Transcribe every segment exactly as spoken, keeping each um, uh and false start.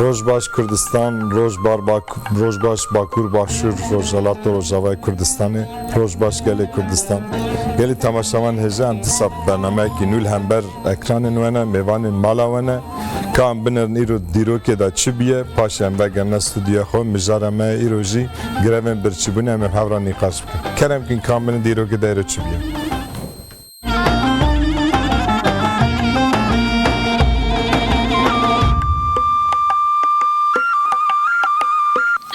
Roj baş Kurdistan, roj bar bak-, roj baş Bakur, Başûr, Rojhelat û Rojavayê Kurdistanê, roj baş gelê Kurdistan. Gelî temaşevan hêja em dîsa bernameyekî nû li hember ekranên we ne, mêvanên mala we ne. Ka em binerin îro dîrokê de çi bûye, paşê em vegerine stûdyoya xwe, mijara me îro jî grevên birçîbûnê em ê hev re nîqaş bikin. Kerem kin ka em binin dîrokê de îro çi bûye.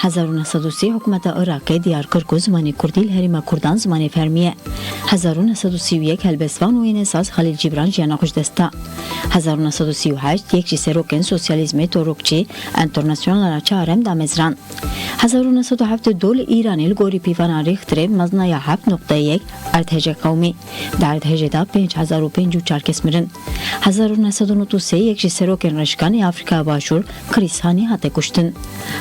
Hezar û neh sed û sî hikûmeta Iraqê diyar kir ku zimanê kurdî li herêma kurdan zimanê fermî ye. Hezar û neh sed û sî û yek helbestvan û wênesaz Xelîl Cîbran jiyana xwe ji dest da. Hezar û neh sed û sî û heşt yek ji serokên sosyalîzmê torokçî Enternasyonala Çarem damezrand. Hezar û neh sed û heftê û du li Îranê li gorî pîvana Rîxtirê mezina ya heft noqte yek erdhejê qewimî. Di erdhejê de pênc hezar û pêncî û çar kes mirin. Hezar û neh sed û nod û sê yek ji serokên reşikanê Afrîkaya Başûr Chris Hani hate kuştin.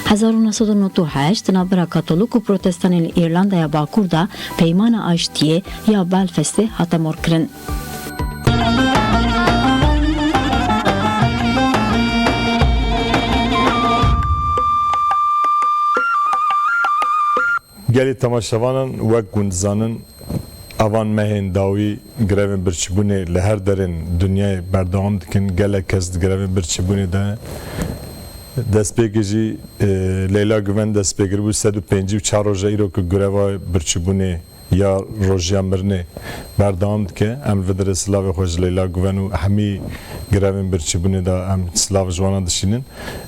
Hezar û neh sed û nod û heşt di navbera Katolîk û Protestanê li Îrlandaya Bakur de Peymana Aştiyê ya Belfastê hate morkirin. Gelê temaşevanan, wek hûn dizanin, evan mehên dawî grevên birçîbûnê li her derên dinyayê berdewam dikin. Gelek kes di grevên birçîbûnê de destpêkê jî, e, Leyla Guven destpêkiribû, sed û pêncî û çar roj e îro ku greva birçîbûnê ya rojiya mirinê berdewam dike. Em li vê derê silavê xwe ji Leyla Guven û hemî grevên birçîbûnê de em silav ji wana dişînin.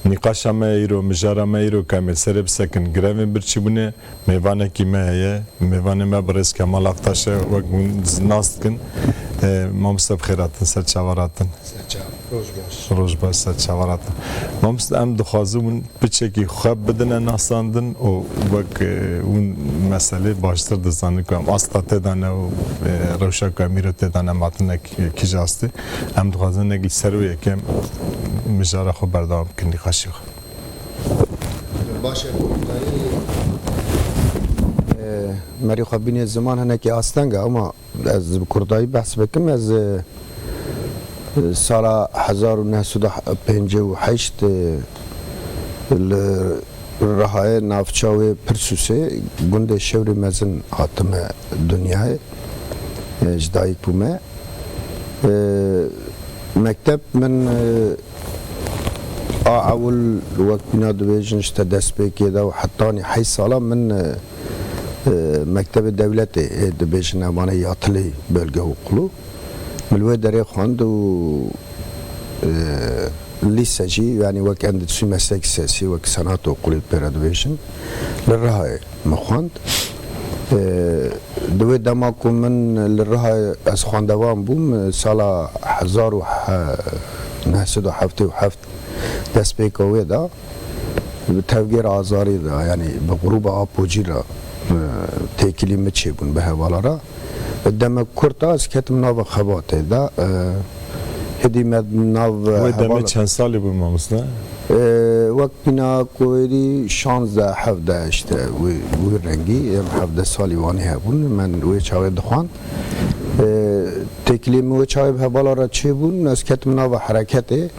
Nîqaşa me îro, mijara me îro ku em ê serê bisekin grevên birçîbûnê, mêvanekî me heye. Mêvanê me birêz Kemal Aktaş e, wek hûn nas dikin. E, mamoste bi xêr hatin, ser çavan hatin. Ser çav, roj baş. Roj baş, ser çavan hatin. Mamoste, em dixwazin hûn piçekî xwe bidine nasandin û wek, e, hûn meselê baştir dizanin ku em asta tê de ne û, e, rewşa ku em îro tê de ne matinek, e, kîja astê. Em dixwazin hinek li ser wê yekê em mijara xwe berdewam bikin, nîqaşê xwe. Baş e, kurdayî, e, merî xwe bînê ziman hinekî asteng e, ama ez bi kurdayî behs bikim, ez, e, sala hezar û neh sed û pêncî û heşt, e, li Rihayê navça wê Pirsûsê gundê Şewrê Mezin hatime dinyayê, e, ji dayik bûme. E, mekteb min, e, a ewil wek bîna dibêjin ji te destpêkê de û hetanî heyş sala min, e, e, mektebê dewletê, ê dibêjin em anê yatilî bölge okulu. Min li wê derê xwend û, e, lîse jî, yanî wek endîstrî meslek sesî, wek sanat okulu pê re dibêjin, li Rihayê min xwend. E, di wê dema ku min li Rihayê ez xwendevan bûm, sala hezar û neh sed û heftê û heft destpêka wê de, bi tevgera Azarî de, yanî bi grûba Apocî re, e, têkilî min çêbûn bi hevala re. Demek kurt e, ez ketim nava xebatê de, e, hêdî me nav Wê demê hevala çend salî bû, mamoste? E, wek bîna ku êdî şazdeh hevdeh, işte wî, wî rengî, em hevdeh salî wanî hebûn, min wê çaxê dixwand. E, têkilî min wê çaxê bi hevala re çêbûn, ez ketim nava hereketê.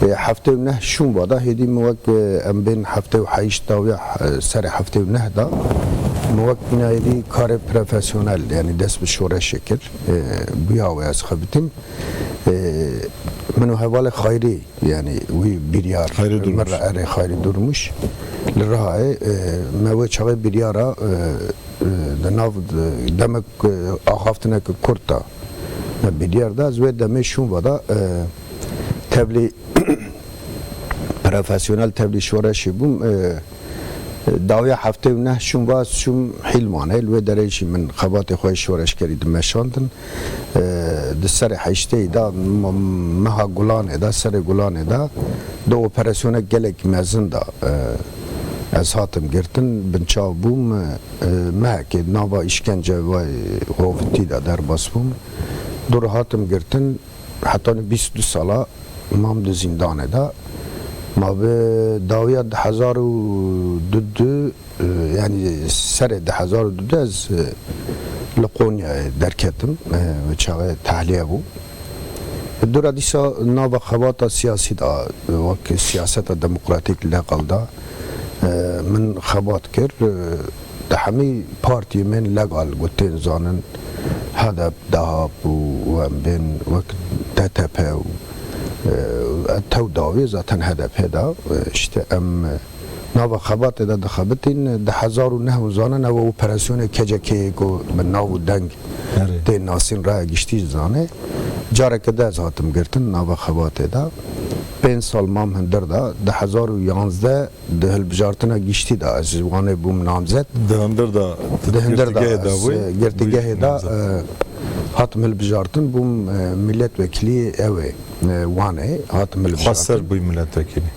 E, heftê û neh şûnva da, hêdî min wek, e, em bên heftê û heşt dawiya, e, serê heftê û neh da, min wek bîna êdî karê profesyonel, yanî dest bi şoreşê kir. E, bûya wê ez xebitîm. E, min û hevalê Xayrî, yanî wî biryar Xayrî Durmuş. Min re, erê, Xayrî Durmuş. Li Rihayê, e, me wê çaxê biryara, e, e, di nav, e, demek, e, axaftineke kurt da. Me biryar da, ez wê demê şûnva da, e, tevlî profesyonel, tevlî şoreşê bûm. E, dawiya heftê û neh şûnva ez çûm Hîlmanê. Li wê derê jî min xebatê xwe yê şoreşgerî dimeşandin. E, di serê heştê de, m-, meha Gulanê de, serê Gulanê de, di operasyonek gelek mezin de, e, ez hatim girtin, binçav bûm. E, mehekê nava îşkence ve hovitî de derbas bûm. Dûr hatim girtin, hetanî bîst û du sala mam di zîndanê de. Ma bi dawiya du hezar û du, e, yanî serê du hezar û du de ez, e, li Qonyayê derketim. E, çaxê tehliyê bû. Dora dîsa nava xebata siyasî de, wek siyaseta demokratîk legal de, e, min xebat kir. E, di hemî partiyên min legal ku tên zanin, H D P, DEHAP û, û em bên wek D T P û, e, tew dawî zaten H D P de, e, işte em, e, nava xebatê de dixebitîn. Di hezar û neh û zanin ew operasyonê K C K'yê ku bi nav û deng Erê. tê nasîn raya giştî zane. Careke de ez hatim girtin nava xebatê de. Pênc sal mam hundir de, di hezar û yanzdeh di hilbijartina giştî de ez ji Wanê bûm namzet. Di hundir de, Di hundir de girtîgehê de ez, bûyî, e, girtîgehê de, namzet. E, hatim hilbijartin, bûm, e, milletvekilî ew ê, e, Wanê hatim hilbijartin. Xweser bûyî milletvekilî.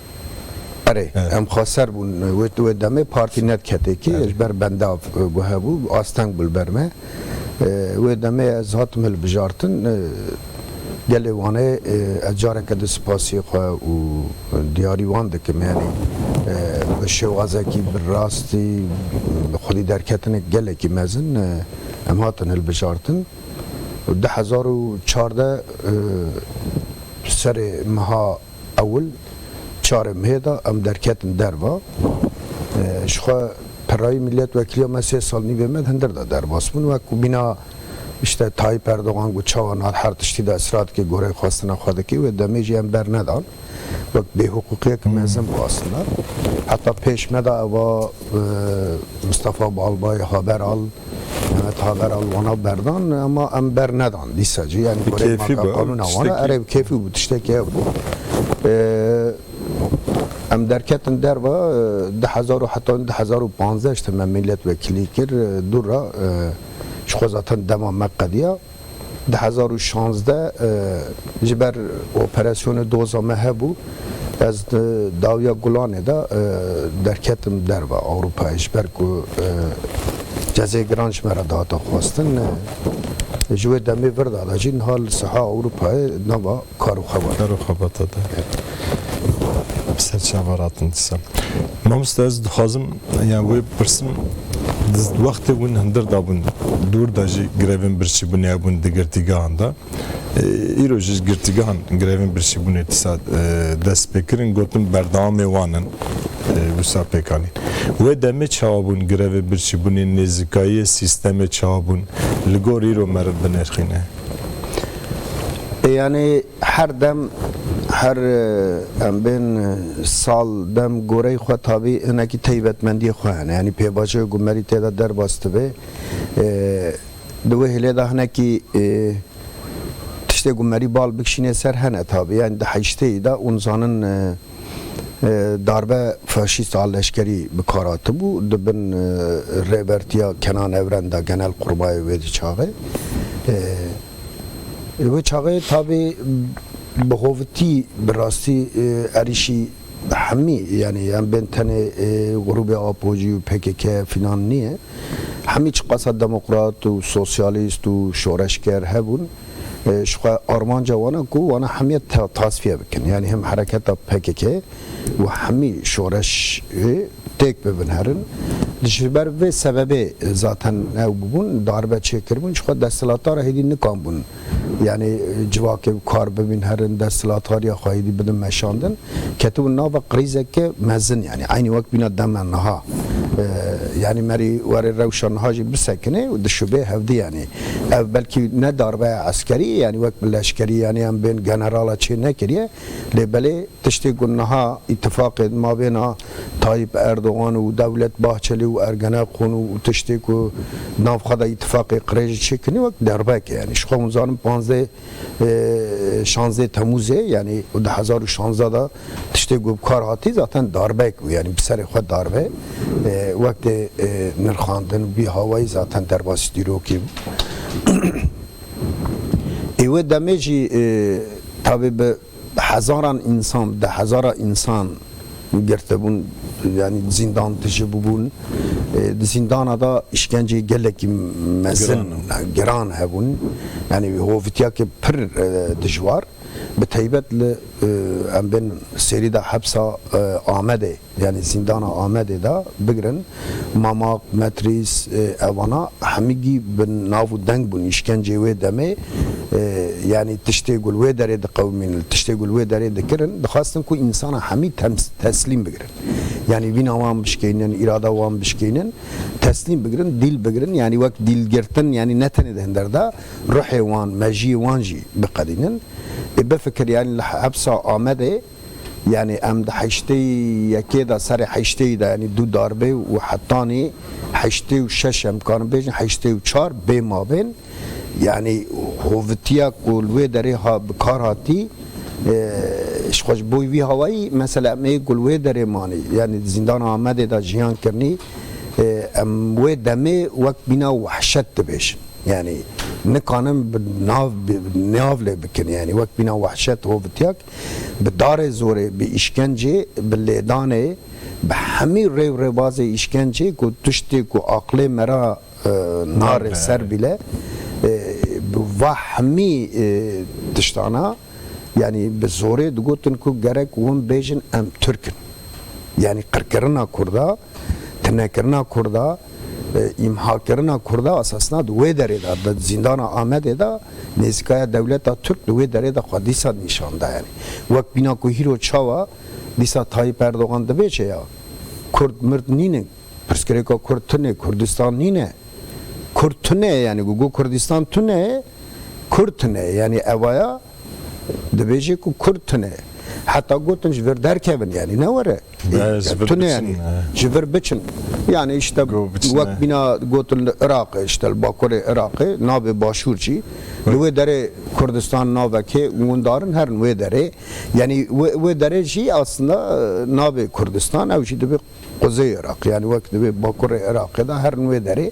Erê, Evet. em xweser bûn. Wê, wê demê partî nediketê kî, Erê. ji ber bendav, e, guhe bû, asteng bû li ber me. E, wê demê ez hatim hilbijartin. E, gelê Wanê, e, ez careke di spasî xwe û diyarî wan dikim. Yanî, e, bi şêwazekî bi rastî, xwedî derketinek gelekî mezin, e, em hatin hilbijartin. Di hezar û çardeh, e, serê meha ewil, çarê mehê de em derketin derva. E, ji xwe pirayî milletvekiliya me sê sal nîvê me di hundir de derbas bûn. Wek ku bîna, işte, Tayyip Erdogan ku çawa niha her tiştî de israr dike, goreyê xwestina xwe dike, wê demê jî em bernedan. Wek bêhiqûqiyek mezin bû aslında. Heta pêş me de eva, e, Mustafa Balbay, Haberal, Mehmet Haberal wana berdan, ama em bernedan dîsa jî. Yani Bi goreyê kêfî maka bû, qanûna wana, tiştekî erê bi kêfî bû, tiştekî ev bû. E, em derketin derva, e, du hezar û heta du hezar û panzdeh işte me milletvekilî kir, e, dû re, e, ji xwe zaten dema me qediya. Du hezar û şanzdeh, e, ji ber operasyonê doza me hebû, ez di dawiya Gulanê de, e, derketim derva Ewropayê, ji ber ku, e, cezê giran ji me re dihate xwestin. E, ji wê demê vir de jî niha li siha Ewropayê nava kar û xebat. Kar û xebata de. Bi ser çava ratin dîsa. Mamoste, ez dixwazim, yani, wê bipirsim, di wextê hûn hundir dabûn, dûr de jî grevên birçîbûnê hebûn di girtîgehan de. E, îro jî girtîgehan grevên birçîbûnê dîsa, e, dest pê kirin, gotin berdewamê wan in, e, wisa pêk anîn. Wê demê çawa bûn grevê birçîbûnê, nêzîkayiyê sîstemê çawa bûn, li gor îro meriv binirxîne? E, yani her dem, her, e, em bên, e, sal dem goreyê xwe tabî hinekî teybetmendiyê xwe hene. Yani pêvajoyê ku merî tê de derbas dibe, e, di wê hêlê de hinekî, e, tiştê ku merî bal bikişîne ser hene tabî. Yani di heştê de hûn zanin, e, e, darbe faşîst a leşkerî bi kar hatibû, di bin, e, rêbertiya Kenan Evren de Genelkurmayê wê di çaxê. E, wê çaxê tabî bi hovitî, bi rastî, e, erîşî hemî, yani em bên tenê, e, grûbê Apocî û P K K filan niye. Hemî çiqasa demokrat û sosyalîst û şoreşger hebûn, e, ji xwe armanca wana ku wana hemiye ta-, tasfiye bikin. Yani hem hereketa P K K û hemî şoreş, e, têk bibin herin. Ji ber vê sebebê, e, zaten ew bûbûn, darbe çêkiribûn, ji xwe desthilata re hêdî nikanbûn. Yani, e, civakê bi kar bibîn herin, desthilata riya xwe hêdî bidin meşandin. Ketibûn nava krîzeke mezin, yani eynî wek bîna dema niha. E, yani merî were rewşa niha jî bisekine û di şubê hevdî yani. Ev belkî ne darbeya eskerî, yani wek bi leşkerî, yani em bên generala çê nekiriye. Lê belê tiştê ku niha îtifaqê mabêna Tayyip Erdogan û Dewlet Bahçeli û Ergenekon û tiştê ku nav xwe de îtifaqê qirêj çêkirine wek darbeke, yani ji xwe hûn zanin panzdeh, e, şanzdeh Temûzê, yani du hezar û şanzdeh de tiştê ku bi kar hatî zaten darbek bû, yani bi serê xwe darbe, e, wek tê, e, nirxandin, bî hawayî zaten derbasî dîrokê bû. Ê wê demê jî, e, tabî bi hezaran însan, deh hezara însan girtibûn, yani zîndan tije bûbûn. E, di zîndana de îşkenceyê gelekî mezin, Giran. giran hebûn. Yani hovitiyake pir, e, dijwar. Bi teybet li, e, em bên serî de hepsa, e, Amedê, yani zîndana Amedê de bigirin, Mamak, Metrîs, e, evana hemîgî bi nav û deng bûn, îşkenceyê wê demê, E, yanî tiştê ku li wê derê diqewimînin, tiştê ku li wê derê dikirin, dixwastin ku însana hemî tems-, teslîm bigirin. Yanî vîna wan bişkeynin, îrada wan bişkeynin, teslîm bigirin, dîl bigirin. Yanî wek dîlgirtin, yanî ne tenê di hinder de, ruhê wan, mejiyê wan jî biqedînin. Ê bifikir, yanî li hepsa Amedê, yanî em di heştê yekê de, serê heştê de, yanî du darbe û hetanî heştê û şeş, em karin bêjin heştê û çar bê mabên, yanî hovitiya ku li wê derê ha bi kar hatî, e, ji xwe ji bo vî hawayî, mesela em ê ku li wê derê manî, yanî di zîndana Amedê de jiyan kirinî, e, em wê demê wek bîna wehşet dibêjin. Yanî nikanin bi nav, bi nav lê bikin. Yanî wek bîna wehşet hovitiyak bi darê zorê, bi îşkencê, bi lêdanê, bi hemî rê û rêbazê îşkencê ku tiştê ku aqlê me ra, e, nare ser bile, e, bi va hemî, e, tiştana, yanî bi zorê digotin ku gerek hûn bêjin em Tirk in. Yanî qirkirina Kurda, tinekirina Kurda, e, îmhakirina Kurda esasna di wê derê de, di zîndana Amedê de nêzîkaya dewleta Tirk di wê derê de xwe dîsa nîşan da. Yanî wek bîna ku hîro çawa dîsa Tayyip Erdogan dibêje ya, Kurd mird nîne, pirsgirêka Kurd tune, Kurdistan nîne. Kurd tune, yanî ku got Kurdistan tune, Kurd tune, yanî evaya dibêje ku Kurd tune. Heta gotin ji vir derkevin, yanî ne were. Be, ji vir tune biçin, yanî. Ji vir biçin. Yanî işte wek bîna gotin li Iraqê, işte li bakurê Iraqê, navê başûr jî. Li wê derê Kurdistan navekê windarin herin wê derê. Yanî wê, wê derê jî aslında, e, navê Kurdistan ew jî dibe Quzey Iraq, yanî wek divê bakurê Iraqê de herin wê derê.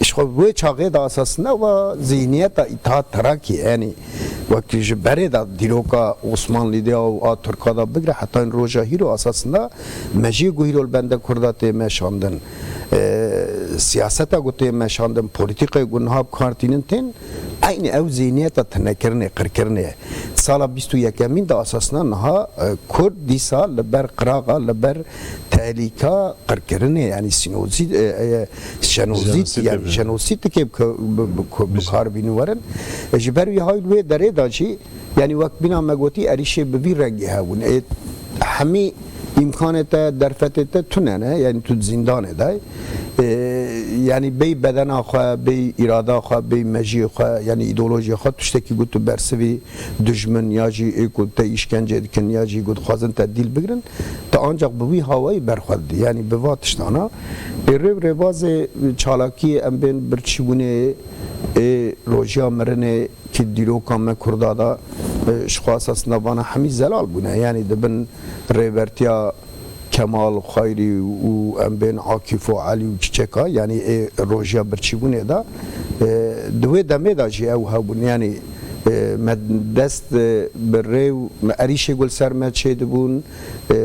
Ji xwe wê çaxê de esasında va zihniyeta Îtihat Terakî, yanî wek ji berê de dîroka Osmanlî de û a Tirka de bigire heta roja hîro esasında mejiyê ku hîro li bende Kurda tê meşandin. E, siyaseta ku tê meşandin, polîtîkayê ku niha bi kar tînin tên, eynî ew zihniyeta tinekirinê, qirkirinê ye. Sala bîst û yekemîn de esasında niha, e, Kurd dîsa li ber qiraxa, li ber tehlîka qirkirinê, yanî sînozît, e, e, jenozît, jenozît yanî jenozît dike bi, bi, bi, bi kar bînin werin. E, ji ber wî hayl wê derê de jî, yanî wek bîna me gotî, erîşê bi vî rengî hebûn. E, hemî îmkanê te, derfetê te tune ne, yanî tu di zîndanê de. E, yanî bêy bedena xwe, bêy îrada xwe, bêy mejiyê xwe, yanî îdeolojiya xwe, tiştekî ku tu bersivî dijmin ya jî ê ku te îşkence dikin ya jî ku dixwazin te dîl bigirin, te ancaq bi wî hawayî berxwe didî. Yanî bi va tiştana ê rê û rêbazê çalakiyê em bên birçîbûnê ê rojiya mirinê ki dîroka me Kurda da, e, ji xwe esasında vana hemî zelal bûne. Yanî di bin rêbertiya Kemal, Xayrî û em bên Akîf û Elî û Çiçeka, yanî ê rojiya birçîbûnê de, e, di wê demê de jî ew hebûn. Yanî, e, me dest, e, bi rê û me erîşê ku li ser me çêdibûn, e,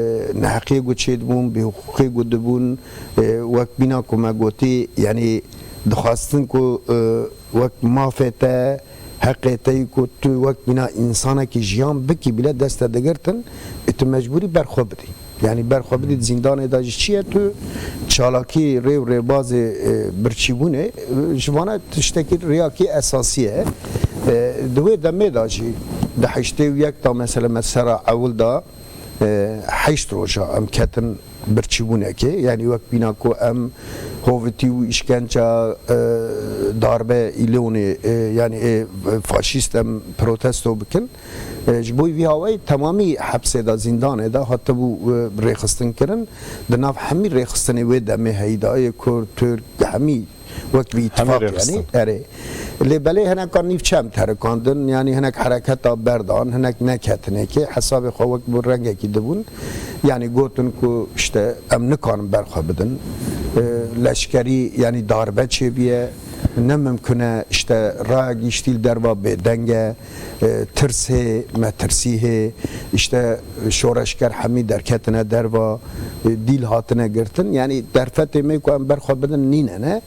neheqiyê ku çêdibûn, bêhiqûqê ku dibûn, e, wek bîna ku me gotî, yanî dixwastin ku, e, wek mafê te, heqê te yî ku tu wek bîna însanekî jiyan bikî bile dest te digirtin, ê tu mecbûrî berxwe bidî. Yanî berxwe bidî di zîndanê de jî çi ye tu çalakî rê û rêbazê, e, birçîbûnê, e, ji vana tiştekî riyakî esasî ye. E, di wê demê de jî di heştê û yek de mesela me sera ewil de, e, heşt roja em ketin birçîbûnekê, yanî wek bîna ku em hovitî û îşkenca, e, darbe îlonê, e, yanî ê faşîst em protesto bikin. E, ji bo vî hawayî temamî hepsê de, zîndanê de hatibû, e, rêxistin kirin. Di nav hemî rêxistinê wê demê heyî de, yê Kurd, Tirk, hemî wek bi îtifaq, yanî, erê. Lê belê hineka nîvçe em terikandin, yanî hinek hereketa berdan, hinek neketinekê, hesabê xwe wek bi rengekî dibûn. Yanî gotin ku işte em nikarin berxwe bidin. E, leşkerî, yanî darbe çêbiye, ne mimkun e, işte raya giştî li derva bêdeng e, e, tirs hê, metirsî hê, işte şoreşger hemî derketine derva, e, dîl hatine girtin. Yanî derfetê me ku em berxwe bidin nîne ne.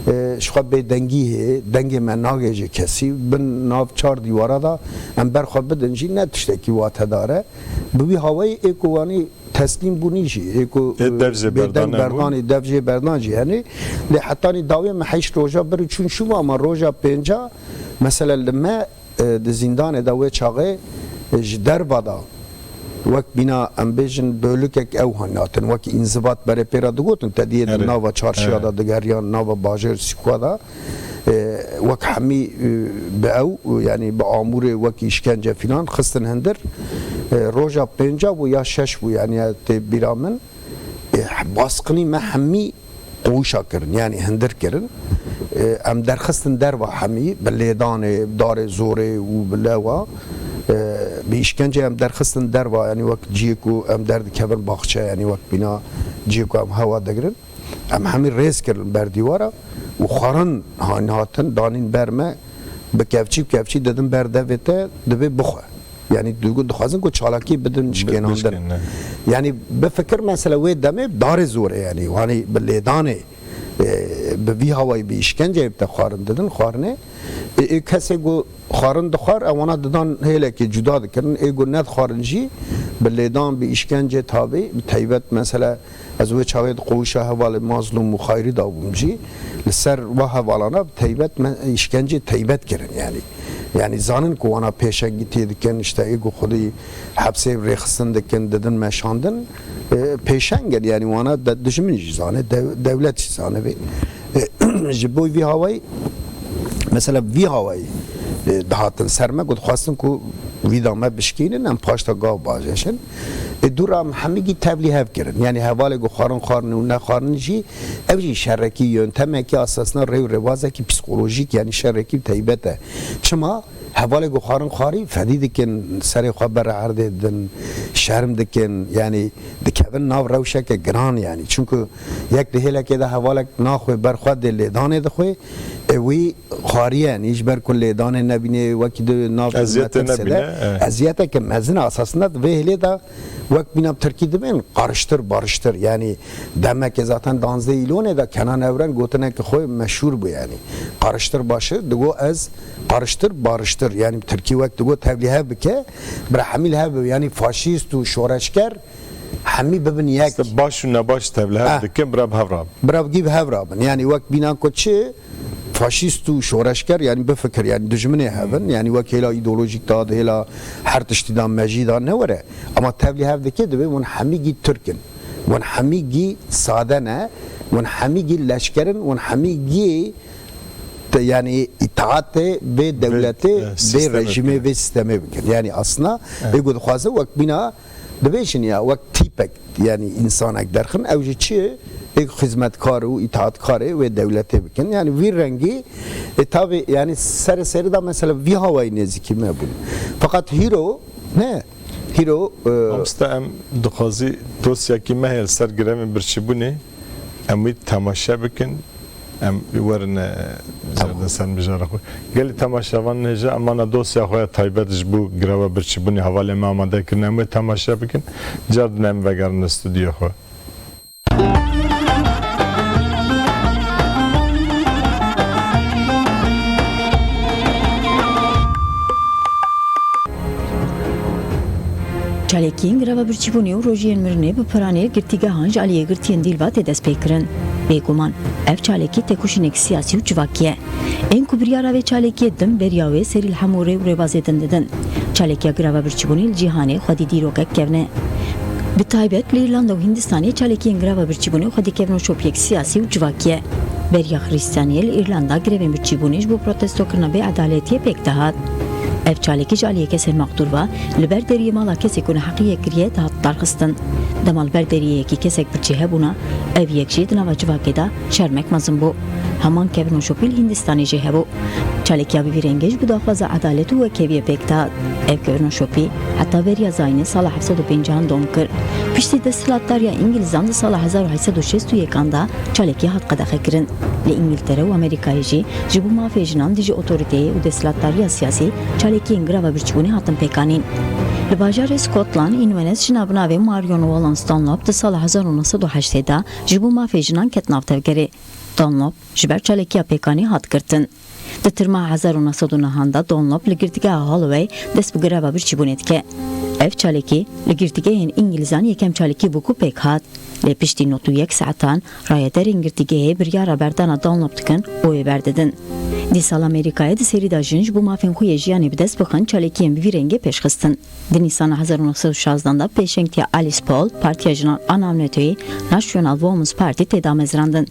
E, ji xwe bêdengî hê, dengê me nagêje kesî, bin nav çar dîwara de em berxwe bidin jî ne tiştekî watedar e. Bi wî hawayî ê ku wanî teslîm bûnî jî, ê ku, ê, dev jê bêdeng berdanê bûn. Berdanî, dev jê berdan jî, yanî lê hetanî dawiyê me heşt roja bir û çûn şûva, ama roja pênca, mesela li me, e, di zîndanê de wê çaxê, e, ji derva de wek bîna em bêjin bölükek ew hanihatin, wek înzibat berê pê re digotin, te diyê di Erê. nava çarşiya Erê. de digeriyan, nava bajêr Sîkwa de, e, wek hemî, e, bi ew, yanî bi amûrê wek îşkence filan xistin hindir. E, roja pênca bû ya şeş bû, yanî ya tê bîra min. E, basqinî me hemî qoşa kirin, yanî hindir kirin. E, em derxistin derva hemî, bi lêdanê, darê zorê û bi lewa, e, bi îşkence em derxistin derva, yanî wek ciyê ku em derdikevin baxçe, yanî wek bîna ciyê ku em hewa digirin. Em hemî rêz kirin ber dîwara û xwarin han-, hatin danîn ber me, bi kevçî bi kevçî didin ber devê te, dibê bixwe. Yanî digo-, dixwazin ku çalakî bidin Bi-, şikênandin. bişkêne. Yanî bifikir mesela wê demê darê zor e yanî. Wanî bi lêdanê, e, bi vî hawayî bi îşkenceyê bi te xwarin didin, xwarinê. E, e, kesê ku xwarin dixwar, ewana didan hêlekê cuda dikirin. Ê ku nedixwarin jî bi lêdan, bi îşkence tabî, bi teybet mesela Ez wê çaxê di qoşa hevalê Mazlûm û Xayrî de bûm jî. Li ser va hevalana bi teybet me îşkencê teybet kirin yanî. Yanî zanin ku wana pêşengî tê dikin, işte ê ku xwedî hepsê rêxistin dikin, didin meşandin. E, pêşeng in yanî wana de, dijmin jî zane, dew-, dewlet jî zane vê. E, ji bo vî hawayî, mesela vî hawayî, e, dihatin ser me ku dixwastin ku vî da me bişkînin, em paşta gav bajeşin. E, dû re em hemî gî tevlî hev kirin. Yanî hevalê ku xwarin xwarin û nexwarin jî, ev jî şerekî, yöntemekî, asasna rê û rêbazekî psîkolojîk, yanî şerekî teybet e. Çima? Hevalê ku xwarin xwarî fedî dikin, serê xwe ber erdê didin, şerm dikin, yanî dikevin nav rewşeke giran yanî. Çunku yek di hêlekê de hevalek naxwe ber xwe dê lêdanê dixwe, e, wî xwariye, yanî ji ber ku lêdanê nebînê, wekî di nav Eziyetê metirse de, nebîne, evet. eziyeteke mezin e. Esasında di vê hêlê de wek bîna bi tirkî dibên qariştir bariştir. Yanî demeke zaten danzdeh îlonê de Kenan Evren gotineke xwe meşhûr bû yanî. Qariştir başir, digo ez qariştir bariştir. Yanî bi tirkî wek digo tevlî hev bike, bira hemî li hev bibe. Yanî faşîst û şoreşger hemî bibin yek. İşte baş û nebaş tevlihev Ah. dikin, bira bi hev rabin. Bira gî bi hev rabin. Yanî wek bînan ku çi faşîst û şoreşger, yanî bifikir, yanî dijminê hev in, yanî wek hêla îdeolojîk da, hêla her tiştî da mejî da ne were. Ama tevlî hev dike, divê hûn hemî gî Tirk in. Hûn hemî gî sade ne, hûn hemî gî leşker in, hûn hemî gî te-, yanî îtaatê vê dewletê, e, vê sîstemê rejîmê, bikin. vê sîstemê bikin. Yanî aslında Evet. ê ku dixwaze wek bîna Dibêjin ya wek tîpek, yanî însanek derxin, ew jî çi? Êk xizmetkar û îtaatkarê wê dewletê bikin. Yanî vî rengî, e, tabî, yanî serê serî de mesela vî hawayî nêzîkî me bûn. Feqet hîro, ne, hîro, e, Mamoste, em dixwazî dosyakî me heye li ser grevên birçîbûnê, em wî temaşe bikin. Em werin, e, Tamam. ser, ser mijara xwe. Gelî temaşevan hêja, em ana dosya xwe ya taybet ji bo greva birçîbûnê hevalê me amade kirine. Em wê temaşe bikin. Car din em vegerin stûdyoya xwe. Çalakiyên greva birçîbûnê û rojiyên mirinê bi piranê girtîgehan ji aliyê girtiyên dîlva tê destpêkirin. Bêguman, ev çalakî têkoşînek siyasî û civakî ye. Ên ku biryara vê çalakiyê din beriya wê serî li hemû rê û rêbazê din didin. Çalakiya greva birçîbûnê li cîhanê xwedî dîrokek kevn e. Bi taybet li Îrlanda û Hindistanê çalakiyên greva birçîbûnê xwedî kevnoşopiyek siyasî û civakî ye. Beriya Xiristaniyê li Îrlanda grevên birçîbûnê ji bo protestokirina bêedaletiyê pêk dihat. Ev çalakî ji aliyê kesên mexdûr ve li ber deriyê mala kesê ku neheqiyê kiriye dihat darxistin. Dema li ber deriyê yekî kesek birçî hebûna, ev yek jî di nava civakê de şermek mezin bû. Heman kevnoşopî li Hindistanê jî hebû. Çalekiya bi vî rengê ji bo daxwaza edalet û wekheviyê pêk dihat. Ev kevnoşopî heta beriya zayînê sala heft sed û pêncî an dom kir. Piştî desthilatdariya Îngilizan di sala hezar û heşt sed û şêst û yek an de çalekî hat qedexekirin. Li Îngiltere û Amerîkayê jî ji bo mafê jinan dijî otoriteyê û desthilatdariya siyasî çalekiyên greva birçîbûnê hatin pêkanîn. Li bajarê Scotland Inverness jina bi navê Marion Wallance Dunlop di sala hezar û neh sed û heştê de ji bo mafê jinan ket nav tevgerê. Dunlop ji ber çalekiya pêkanî hat girtin. Di terma hezar û neh sed û nehan de Dunlop li girtîgeha Holloway dest bi greva birçîbûnê dike. Ev çalakî li girtîgehên Îngilîzan yekem çalakî bû ku pêk hat. Lê piştî nod û yek saetan rayedarên girtîgehê biryara berdana Dunlop dikin û wê berdidin. Dîsa li Amerîkayê di serî de jin ji bo mafên xwe yê jiyanê bi dest bixin çalakiyên bi vî rengê pêş xistin. Di Nîsana hezar û neh sed û şazdan de pêşengtiya Alice Paul, Partiya Jinan a Navneteweyî, National Women's Party, tê damezrandin.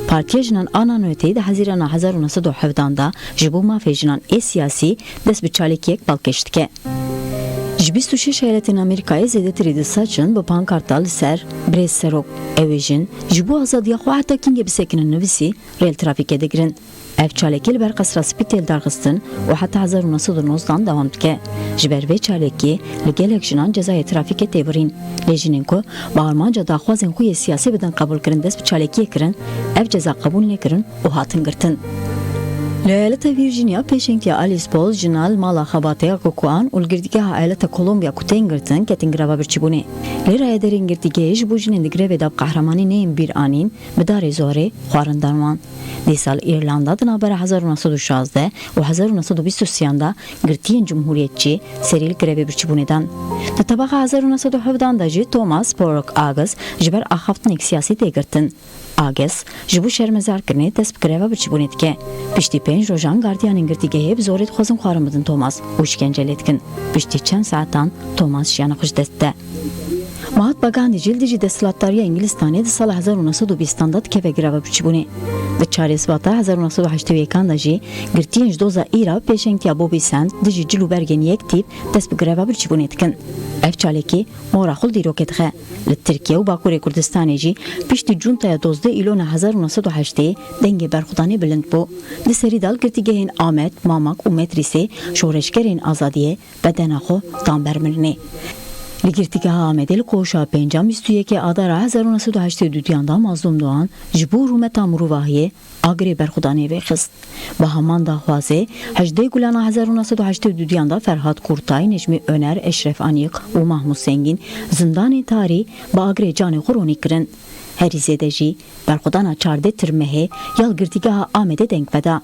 Partiya Jinan a Navneteweyî di Hezîrana hezar û neh sed û hevdan de ji bo mafê jinan ê siyasî dest bi çalakiyek balkêş dike. Ji bîst û şeş eyaletên Amerîkayê zêdetirî di Saçin bi pankarta li ser "Birêz Serok, ew ê jin ji bo azadiya xwe heta kîngê bisekinin" nivîsî rê li trafîkê digirin. Ev çalakî li ber Qesra Spî tê lidarxistin û heta hezar û neh sed û nozdan dewam dike. Ji ber vê çalakiyê li gelek jinan cezayê trafîkê tê birîn. Lê jinên ku bi armanca daxwazên xwe yê siyasî bidin qebûlkirin dest bi çalakiyê kirin, ev ceza qebûl nekirin û hatin girtin. Li eyaleta Virginia pêşengtiya Alice Paul jina li mala xebatê ya Kokoan û li girtîgeha eyaleta Columbia ku tên girtin ketin greva birçîbûnê. Lê rayedarên girtîgehê ji bo jinên di grevê de bi qehremanî neyên bîr anîn, bi darê zorê xwarin dan wan. Dîsa li Îrlanda di navbera hezar û neh sed û şazdeh û hezar û neh sed û bîst û sêyan de girtiyên cumhuriyetçî serî li grevê birçîbûnê dan. Di tebaxa hezar û neh sed û hevdan de jî Thomas Porlock Agus ji ber axaftinek siyasî tê girtin. Agus ji bo şermezarkirinê dest bi greva birçîbûnê dike. Piştî pênc rojan gardiyanên girtîgehê bi zorê dixwazin xwarin bidin Thomas û şikence lê dikin. Piştî çend saetan Thomas jiyana xwe ji dest dide. Mahatma Gandhi jî li dijî desthilatdariya Îngilistanê di sala hezar û neh sed û bîstan de dikeve greva birçîbûnê. Di çarê Sibata hezar û neh sed û heştê û yekan de jî girtiyên ji doza îra pêşengtiya Bobby Sands dijî cil û bergên yek tîp dest bi greva birçîbûnê dikin. Ev çalakî mora xwe li dîrokê dixe. Li Tirkiye û Bakurê Kurdistanê jî piştî cuntaya dozdeh Îlona hezar û neh sed û heştê dengê berxwedanê bilind bû. Di serî de li girtîgehên Amed, Mamak û Metrîsê şoreşgerên azadiyê bedena xwe dan ber mirinê. Li girtîgeha Amedê li koşa pêncan bîst û yekê Adara hezar û neh sed û heştê û duyan de Mazlûm Doğan ji bo rûmeta mirovahiyê agirê berxwedanê vêxist. Bi heman daxwazê hejdê Gulana hezar û neh sed û heştê û duyan de Ferhat Kurtay, Necmî Öner, Eşref Anîk û Mahmûd Sengîn zindanên tarî bi agirê canê xwe ronî kirin. Herî zêde jî berxwedana çardê Tirmehê ya li girtîgeha Amedê deng veda.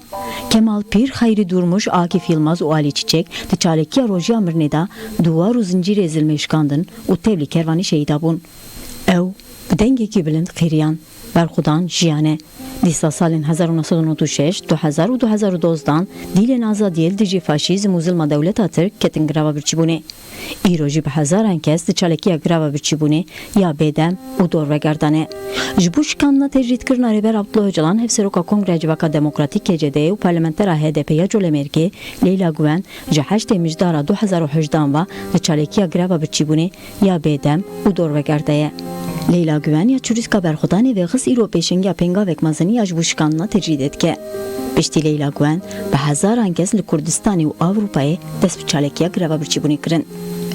Kemal Pîr, Xeyrî Durmuş, Akif Yilmaz û Alî Çiçek di çalekiya rojiya mirinê de di war û zincîrê zilmê şikandin û tevlî kervanê şehîda bûn. Ew bi dengekî bilind qîriyan. Berxwedan jiyan e. Dîsa salên hezar û neh sed û nod û şeş, du hezar û du hezar û dozdan dîlên azadiyê li dijî faşîzm û zilma dewleta Tirk ketin greva birçîbûnê. Îro jî bi hezaran kes di çalekiya greva birçîbûnê ya bêdem û dorvegerdan e. Ji bo şikandina tecrîdkirina Rêber Abdullah Ocalan, Hevseroka Kongreya Civaka Demokratîk, K C D, û parlamentera H D P ya Colemêrgê, Leyla Guven, ji heştê Mijdara du hezar û hejdan ve di çalekiya greva birçîbûnê ya bêdem û dorveger de ye. Leyla Guven ya çirûska berxwedanê vêxist îro pêşengiya pêngavek mezin ya ji bo şikandina tecrîdê dike. Piştî Leyla Guven bi hezaran kes li Kurdistanê û Ewropayê dest bi çalekiya greva birçîbûnê kirin.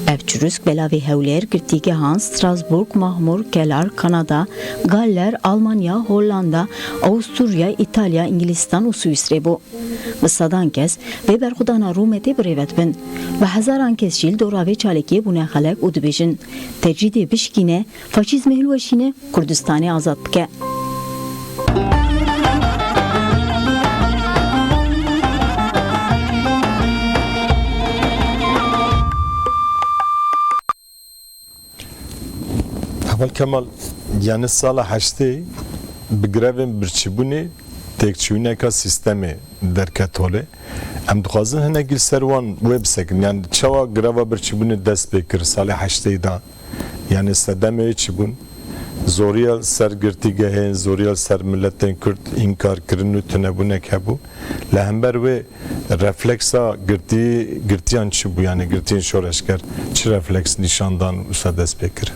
Ev çirûsk belavê Hewlêr, girtîgehan Strasbourg, Mahmûr, Kelar, Kanada, Galler, Almanya, Hollanda, Awusturya, Îtalya, Îngilîstan û Swîsrê bû. Bi sedan kes vê berxwedana rûmetê bi rê ve dibin. Bi hezaran kes jî li dora vê çalakiyê bûne xelek û dibêjin, tecrîdê bişkîne, faşîzmê hilweşîne, Kurdistanê azad bike. Heval Kemal, yani sala heştê bi grevên birçîbûnê têkçûyîneka sîstemê derket holê. Em dixwazin hinekî li ser wan wê bisekin. Yani çawa greva birçîbûnê dest pê kir salê heştê de? Yani sedemê wê çi bûn? Zoriya li ser girtîgehên, zoriya li ser miletên Kurd înkarkirin û tunebûnek hebû. Li hember wê refleksa girtî, girtiyan çi bû? Yani girtiyên şoreşger çi refleks nîşan dan û ser dest pê kir?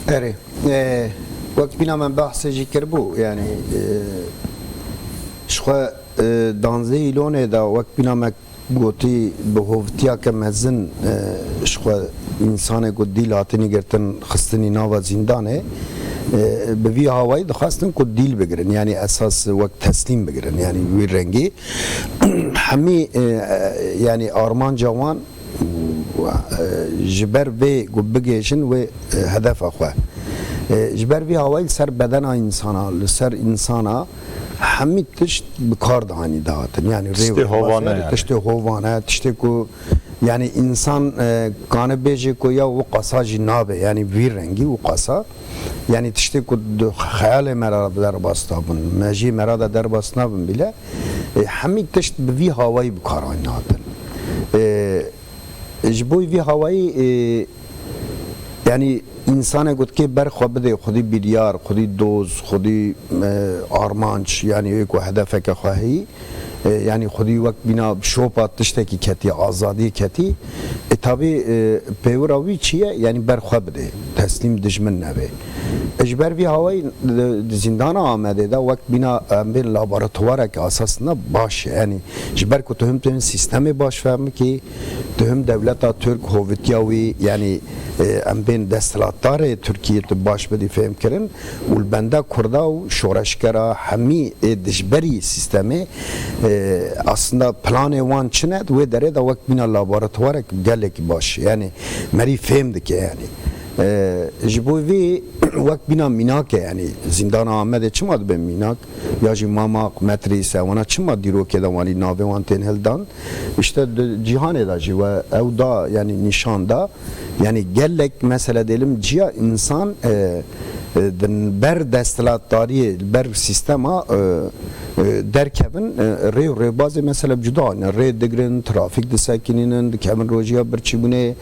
Erê, e, wek bîna me behsê jî kiribû, yani, e, ji xwe, e, danzdeh Îlonê de wek bîna me gotî bi hovtiyake mezin, e, ji xwe însanê ku dîl hatinî girtin xistinî nava zîndanê, e, bi vî hawayî dixwestin ku dîl bigirin, yani esas wek teslîm bigirin, yani wî rengî. Hemî, e, e, yani armanca wan, e, ji ber vê ku bigihêjin wê, e, hedefa xwe. E, ji ber vî hawayî li ser bedena însana, li ser însana hemî tişt bi kar dihanî dihatin. Yanî rê Tiştê û hovane rêbazê, yani. Tiştê hovane, tiştê ku, yanî, însan, e, kane bêje ku ya wiqasa jî nabe, yanî vî rengî wiqasa. Yanî tiştê ku di xeyalê me re derbas nabin, mejiyê me re de derbas nabin bile, e, hemî tişt bi vî hawayî bi kar hatin. E, Ji bo vî hawayî, e, yanî, însanek ku dikê ber xwe bidê xwedî biryar, xwedî doz, xwedî, e, armanc, yanî wê ku hedefeke xwe heyî, e, yanî xwedî wek bîna şopa tiştekî ketî, azadiyê ketî, e, tabî, e, pêwira wî çi ye? Yanî ber xwe bidê, teslîm dijmin nebe. E, ji ber vî hawayî di, di zîndana Amedê de wek bîna em bên laboratuvareke esasında baş e. Yanî ji ber ku tu him, tu him sîstemê baş fehm bikî, tu him dewleta Tirk hovitiya wî, yanî, e, em bên desthilatdarê Tirkiyê tu baş bidî fêhm kirin û li benda Kurda û şoreşgera hemî ê dijberî sîstemê, e, aslında planê wan çi ne, di wê derê de wek bîna laboratuvarek gelekî baş. Yanî merî fêm dike yanî. E, ji bo vî wek bîna mînak e yanî. Zîndana Amedê çima dibe mînak? Ya jî Mamak, Metrîs, ewana çima dîrokê de wanî navê wan tên hildan? Îşte di cîhanê de jî we ew da, yanî nîşan da. Yanî gelek mesele dêlim ciya însan, e, e, di ber desthilatdariyê, li ber sîstema, e, e, derkevin, e, rê û rêbazê mesele cuda ne. Rê digrin, trafîk disekinînin, dikevin rojiya birçîbûnê,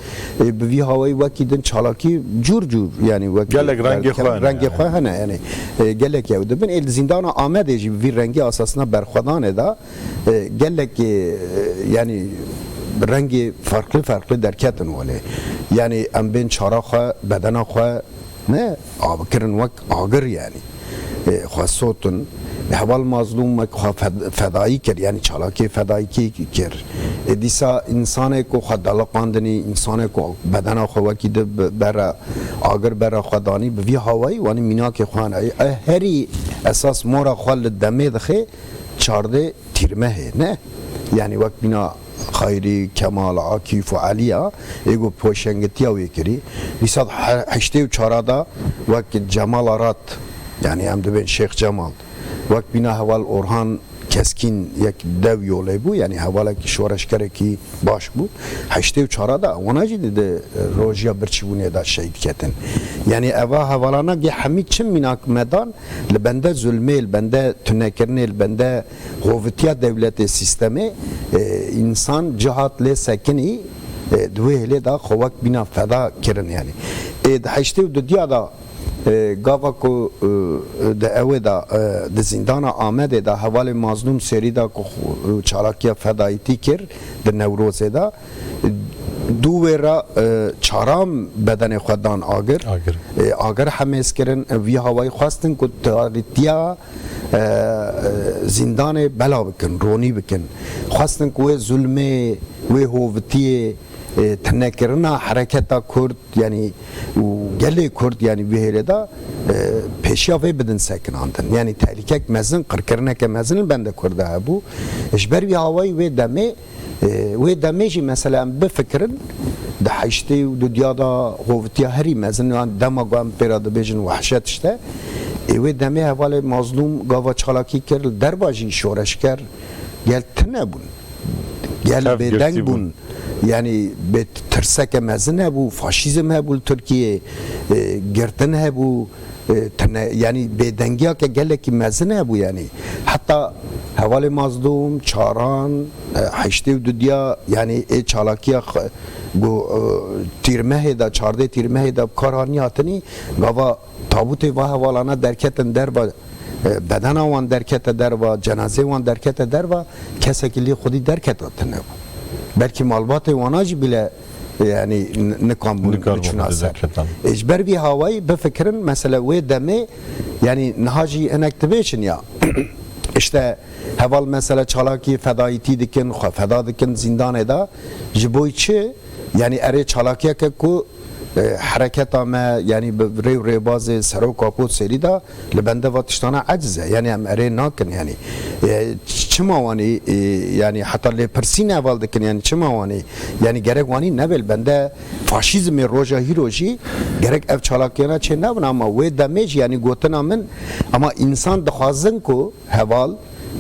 e, bi vî hawayî wekî din çalakî cûr cûr, yanî wekî Gelek rengê derkevin, xwe hene rengê yani. xwe hene, yanî, e, gelek ew dibin. Ê li zîndana Amedê jî bi vî rengî esasında berxwedanê de, e, gelek, e, yanî rengê farklı farklı derketin welê. Yanî em bên çara xwe, bedena xwe, ne, a, kirin wek agir yanî. E, xwe sotin. Heval Mazlûm wek xwe fed-, fedayî kir, yanî çalakê fedayîkî kir. E, dîsa însanê ku xwe deliqandinî, însanê ku bedena xwe wekî di bi-, bera agir bera xwe danî, bi vî hawayî wanî mînakê xwe hene. E, herî esas mora xwe li demê dixe, çardeh Tîrmehê, ne? Yanî wek bîna Xayrî, Kemal, Akîf û Eliya, ê ku poşengitiya wê kirî. Dîsa he-, heştê û çara da wek Cemal Arat, yanî em dibên Şêx Cemal, wek bîna heval Orhan Keskîn yek dev yolê bû, yanî hevalekî şoreşgerekî baş bû. Heştê û çara da wana jî di, di rojiya birçîbûnê de şehîd ketin. Yanî eva hevalana gê hemî çi mînak me dan, li bende zulmê, li bende tunekirinê, li bende hovitiya dewletê, sîstemê, e, însan cihat lê sekinî, e, di wê hêlê de xwe wek bîna feda kirin yanî. E, di heştê û dudiya de, e, gava ku, e, di ewê de, e, di zîndana Amedê de hevalê Mazlûm Sêrî de ku xwe, e, çalakiya fedayîtî kir di Newrozê de, dû wê re, e, çaram bedenê xwe dan agir. Agir. E, agir hemêz kirin, e, vî hawayî xwestin ku tarîtiya, e, e, zîndanê bela bikin, ronî bikin. Xwestin ku wê zulmê, wê hovitiyê, e, tinekirina hereketa Kurd, yanî û gelê Kurd, yanî vî hêlê de, e, pêşiya vê bidin sekinandin. Yanî tehlîkek mezin, qirkirineke mezin li bende Kurda hebû. Ji ber vî hawayî wê demê, e, wê demê jî mesela em bifikirin, di heştê û dudiya de hovitiya herî mezin, yan dema ku em pê re dibêjin wehşet işte. Ê wê demê hevalê Mazlûm gava çalakî kir, li derva jî şoreşger gel tune bûn. Gel Tev bêdeng girtî bûn. bûn. Yanî bê tirseke mezin hebû, faşîzm hebû li Tirkiyê, e, girtin hebû, e, tine, yanî bêdengiyake gelekî mezin hebû yanî. Heta hevalê Mazlûm, Çaran, e, heştê û dudiya, yanî ê çalakiya xwe, go, e, Tîrmehê de, çardeh Tîrmehê de bi kar hanî hatinî, gava tabûtê va hevalana derketin derva, e, bedena wan derkete derva, cenazê wan derkete derva, kesekî lê xwedî derketa tune bû. Belkî malbatê wana jî bile, e, yanî n-, nikan bûn Nikar biçûna bûn ser. derketan. E, ji ber vî hawayî bifikirin, mesela wê demê, yanî niha jî hinek dibêjin ya. İşte heval mesela çalakî fedayîtî dikin, xwe feda dikin zîndanê de. Ji bo çi? Yanî erê çalakiyeke ku E, hereketa me, yanî bi rê û rêbazê serok a ku serî de li bende va tiştana eciz e. Yanî em erê nakin yanî. E, çima wanî, e, yanî heta lêpirsîn heval dikin, yanî çima wanî? Yanî gerek wanî nebê li bende faşîzmê roja hîro jî gerek ev çalakiyana çê nebin, ama wê demê jî yanî gotina min, ama însan dixwazin ku heval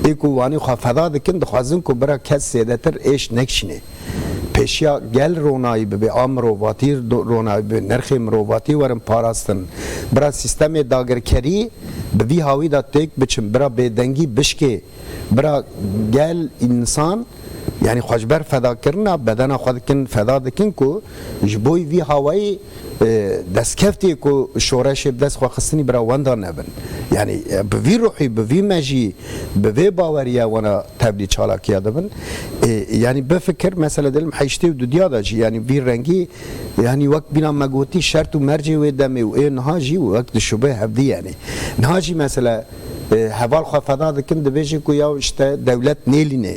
ê ku wanî xwe feda dikin, dixwazin ku bira kes zêdetir êş nekişînê. Pêşiya gel ronayî bibe, a mirovatî do-, ronayî bibe, nirxê mirovatî werin parastin. Bira sîstemê dagirkerî bi vî hawî de têk biçin, bira bêdengî bişkê, bira gel însan, yanî xwe ji ber fedakirina bedena xwe dikin, feda dikin ku ji bo vî hawayî, e, destkeftê ku şoreşê bi dest xwe xistinî bira wenda nebin. Yanî, e, bi vî ruhî, bi vî mejî, bi vê baweriya wana tevlî çalakiya dibin. E, yanî bifikir, mesela dilim heştê û dudiya de jî, yanî vî rengî, yanî wek bîna me gotî şert û mercê wê demê û ê niha jî wek di şubê hevdî yanî. Niha jî mesela, e, heval xwe feda dikin, dibêje ku ya işte dewlet nêlînê,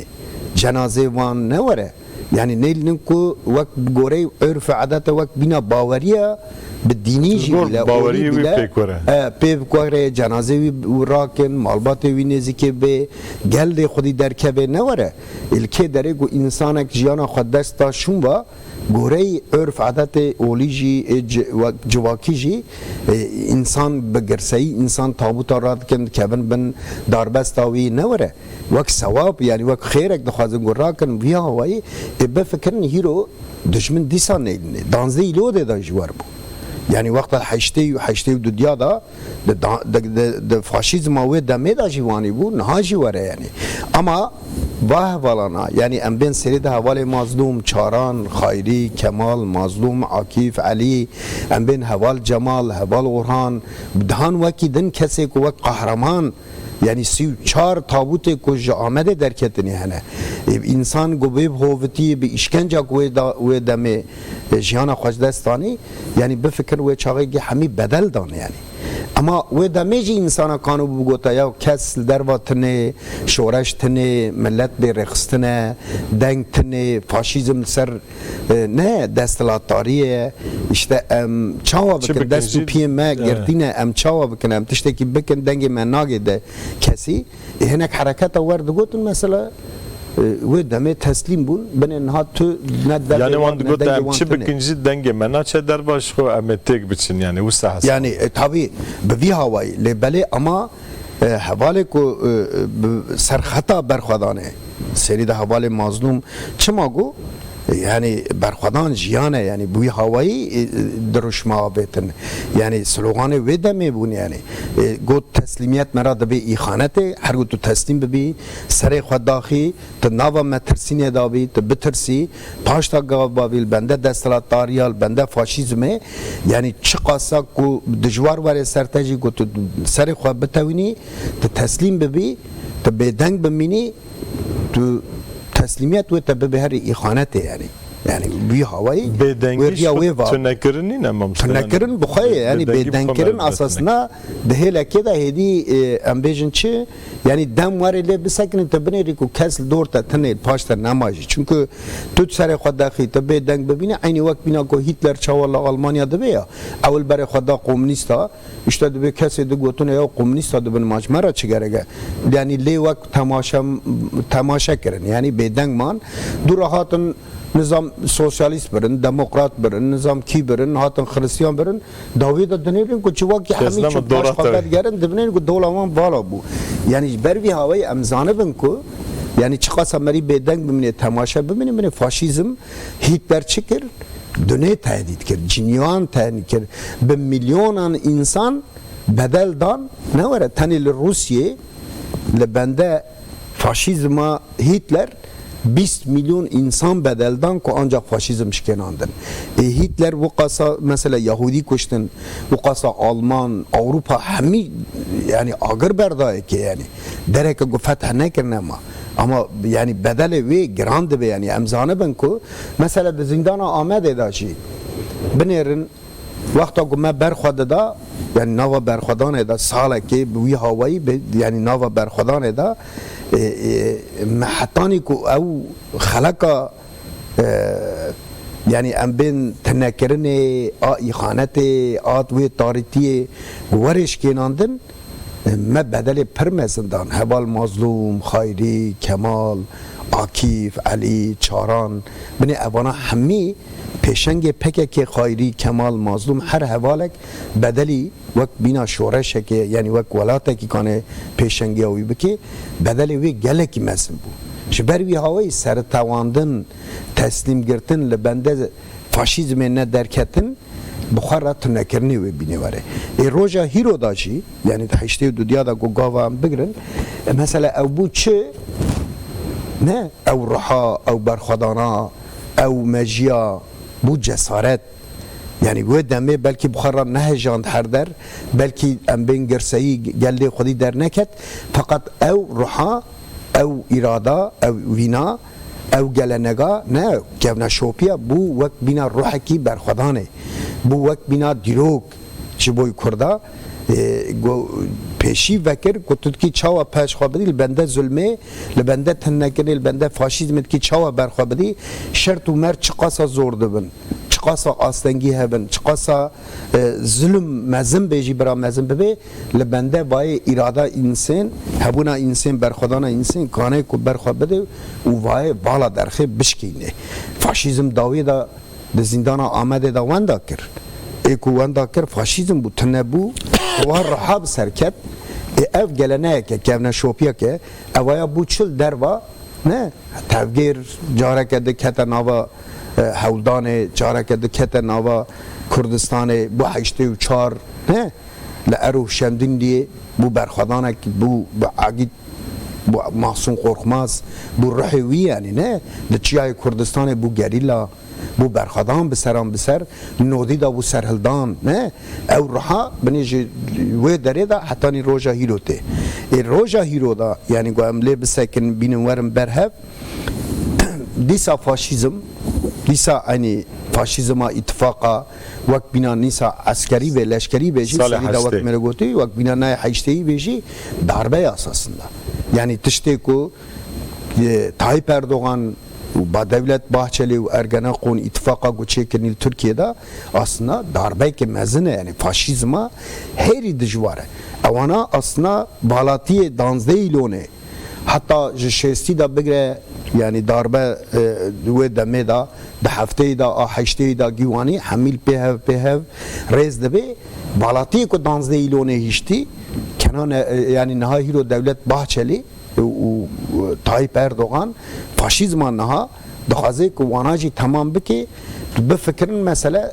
cenazê wan ne were. Yanî nêlînin ku wek bi goreyê urf û edete wek bîna baweriya bi dînî jî bile, baweriyê olî wî bile, pêk were. E, pê bikore, cenazê wî rakin, malbatê wî nêzîkê bê, gel lê xwedî derkeve ne were. Ê li kê derê ku însanek jiyana xwe dest da şûn va, goreyê urf edetê olî jî, ê ci-, wek civakî jî, e, însan bi girseyî, însan tabûta radikin, dikevin bin darbesta wî ne were. Wek sewab, yanî wek xêrek dixwazin ku rakin vî hawayî, ê bifikirin hîro dijmin dîsa neylinê. Danzdehî lodê de ji wer bû. Yanî wexta heştê û heştê û dudiya de di da-, di, di, di faşîzma wê demê de jî wanî bû, niha jî were yanî. Ama va hevalana, yanî em bên serê de hevalê Mazlûm, Çaran, Xayrî, Kemal, Mazlûm, Akîf, Elî, em bên heval Cemal, heval Orhan, bi dihan wekî din kesê ku wek qehreman, yanî sî û çar tabûtê ku ji Amedê derketinî hene. E, însan ku bê bi hovitiyê, bi îşkenca ku wê da-, wê demê, e, jiyana xwe ji dest danî, yanî bifikir wê çaxê gê hemî bedel dan yanî. Ema wê demê jî însana kano bû bigota ya kes li derva tune, şoreş tune, milet bê rêxistin e, deng tune, faşîzm li ser, e, ne desthilatdarî ye. Îşte em çawa bikin, dest û piyên me girtî ne, em çawa bikin, em tiştekî bikin, dengê me nagê de kesî. Ê, hinek hereketa wer digotin mesela, e, wê demê teslîm bûn, binê niha tu ne dengê wan, ne dengê wan tune. Yanî wan digot em çi bikin jî dengê me naçe derva, ji xwe em ê têk biçin, yanî wisa hesab. Yanî, e, tabî bi vî hawayî, lê belê ama, e, hevalê ku, e, bi serxeta berxwedanê, serî de hevalê Mazlûm çima got, Yanî berxwedan jiyan e, yanî bi wî hawayî, e, dirûşma avêtin. Yanî sloganê wê demê bûn yanî. E, got, "Teslîmiyet me ra dibe îxanetê, her ku tu teslîm bibî, serê xwe daxî, tu nava metirsînê dabî, tu bitirsî, paşta gav bavî, li bende desthilatdariya, li bende faşîzmê, yanî çiqasa ku dijwar were ser te jî, ku tu serê xwe bitewînî, tu teslîm bibî, tu bêdeng bimînî, tu teslîmiyet wê te bibe herî îxanetê yanî." Yanî wî hawayî wê riya wê va. Bêdengî tunekirin nîne, mamoste? Tunekirin bi xwe ye, yanî bêdengkirin esasna di hêlekê de hêdî, e, em bêjin çi? Yanî dem were lê bisekinin, tu binêrî ku kes li dor te tune, li paş te nema jî. Çunku tu serê xwe dexî, tu bêdeng bibînî, eynî wek bîna ku Hîtler çawa li Almanya dibe ya, ew li berê xwe da komunîsta, Îşte dibê kesê digotine ya komunîsta dibin, ma ji me re çi gerek e? Yanî lê wek temaşe, temaşe kirin. Yanî bêdeng man. Dû re hatin nizam sosyalîst birin, demokrat birin, nizam kî birin, hatin xiristiyan birin. Dawî de dinêrin ku çi wekî hemî çû paş xwe vedigerin, dibinêrin ku dola wan vala bû. Yanî ji ber vî hawayî em zanibin ku, yanî çiqasa merî bêdeng bimîne, temaşe bimîne, binê faşîzm Hîtler çi kir? Dunê tehdît kir, cinîyan tehdît kir. Bi milyonan însan bedel dan, ne were tenê li Rûsiyê, li bende faşîzma Hîtler bîst milyon însan bedel dan ku ancak faşîzm şikênandin. Ê Hîtler wiqasa mesela Yahûdî kuştin, wiqasa Alman, Ewropa hemî yanî agir berdayekê yanî. Dereke ku feth nekirine ma. Ama yanî bedelê wê giran dibe yanî. Em zanibin ku mesela di zîndana Amedê de jî binêrin, wexta ku me berxwe dida, yanî nava berxwedanê de salekê bi wî hawayî bi, yanî nava berxwedanê de, e, e, me hetanî ku ew xeleka, e, yanî em bên tinekirinê, a îxanetê, a wê tarîtiyê werê şikênandin, me bedelê pir mezin dan. Heval Mazlûm, Xayrî, Kemal, Akîf, Elî, Çaran, binê evana hemî pêşengê P K K, Xayrî, Kemal, Mazlûm, her hevalek bedelî wek bîna şoreşekê, yanî wek welatekî kanê pêşengiya wî bike, bedelê wê gelekî mezin bû. Ji ber wî hawayî seritewandin, teslîmgirtin, li bende faşîzmê ne derketin, bi xwe re tunekirinê wê bînê were. Ê roja hîro da jî, yanî di heştê û dudiya da ku gava em bigirin, e, mesela ew bû çi? Ne ew ruha, ew berxwedana, ew mejiya, bû cesaret. Yanî wê demê belkî bi xwe re nehejand her der, belkî em bên girseyî geldê xwedî derneket, feqet ew ruha, ew îrada, ew vîna, ew gelenega, ne, kevneşopiya bû wek bîna ruhekî berxwedanê, bû wek bîna dîrok ji bo Kurda, e, go-, pêşî vekir ku tu dikî çawa paş xwe bidî, li bende zulmê, li bende tinnekinê, li bende faşîzmê dikî çawa berxwe bidî, şert û mert çiqasa zor dibin, çiqasa astengî hebin, çiqasa, e, zulm mezin bê jî bira mezin bibe, li bende vayê îrada însên, hebûna însên, berxwedana însên, kanê ku berxwe bide û vayê vala derxê bişkîne. Faşîzm dawiyê de di zîndana Amedê de wenda kir. Ê ku wenda kir, faşîzm bû, tune bû, wa riha bi ser ket. Ê ev geleneyeke, kevneşopiyeke, evaya bû çil derva, ne? Tevgêr careke dikete nava, e, Hewldanê, careke dikete nava Kurdistanê, bû heştê û çar, ne? Li Ero Şemdînliyê bû berxwedanek, bû bi Agît, bû Mahsûn Qorxmaz, bû ruhê wî, yanî, ne? Li çiyayê Kurdistanê bû gerîla, bû berxwedan bi seran bi ser, nodî de bû serhildan, ne? Ew ruha binê ji wê derê de hetanî roja hîro tê. Ê roja hîro de, yanî ku em lê bisekin, bînin werin ber hev, dîsa faşîzm, dîsa, yanî, faşîzma îtifaqa wek bîna nîsa eskerî ve leşkerî ve jî Salê serî de wek heştê. Me re gotî, wek bîna nayê heşteyî ve jî darbe esasında. Yanî tiştê ku, e, Tayyip Erdogan û ba Devlet Bahçeli û Ergenekon îtifaqa ku çêkirinî li Tirkiyê de aslında darbeyeke mezin e, yanî faşîzma herî dijwar e. Ewana aslında balatiyê danzdehê Îlonê, heta ji şêstî de bigire, yanî darbe, e, wê demê de, di hefteyê de, a heşteyê de gîwanî hemî li pê hev, pê hev rêz dibe. Balatiyê ku danzdehê Îlonê hiştî, Kenan, e, yanî niha hîro Devlet Bahçeli, û, û Tayyip Erdogan faşîzma niha dixwaze ku wana jî temam bike, bifikirin mesele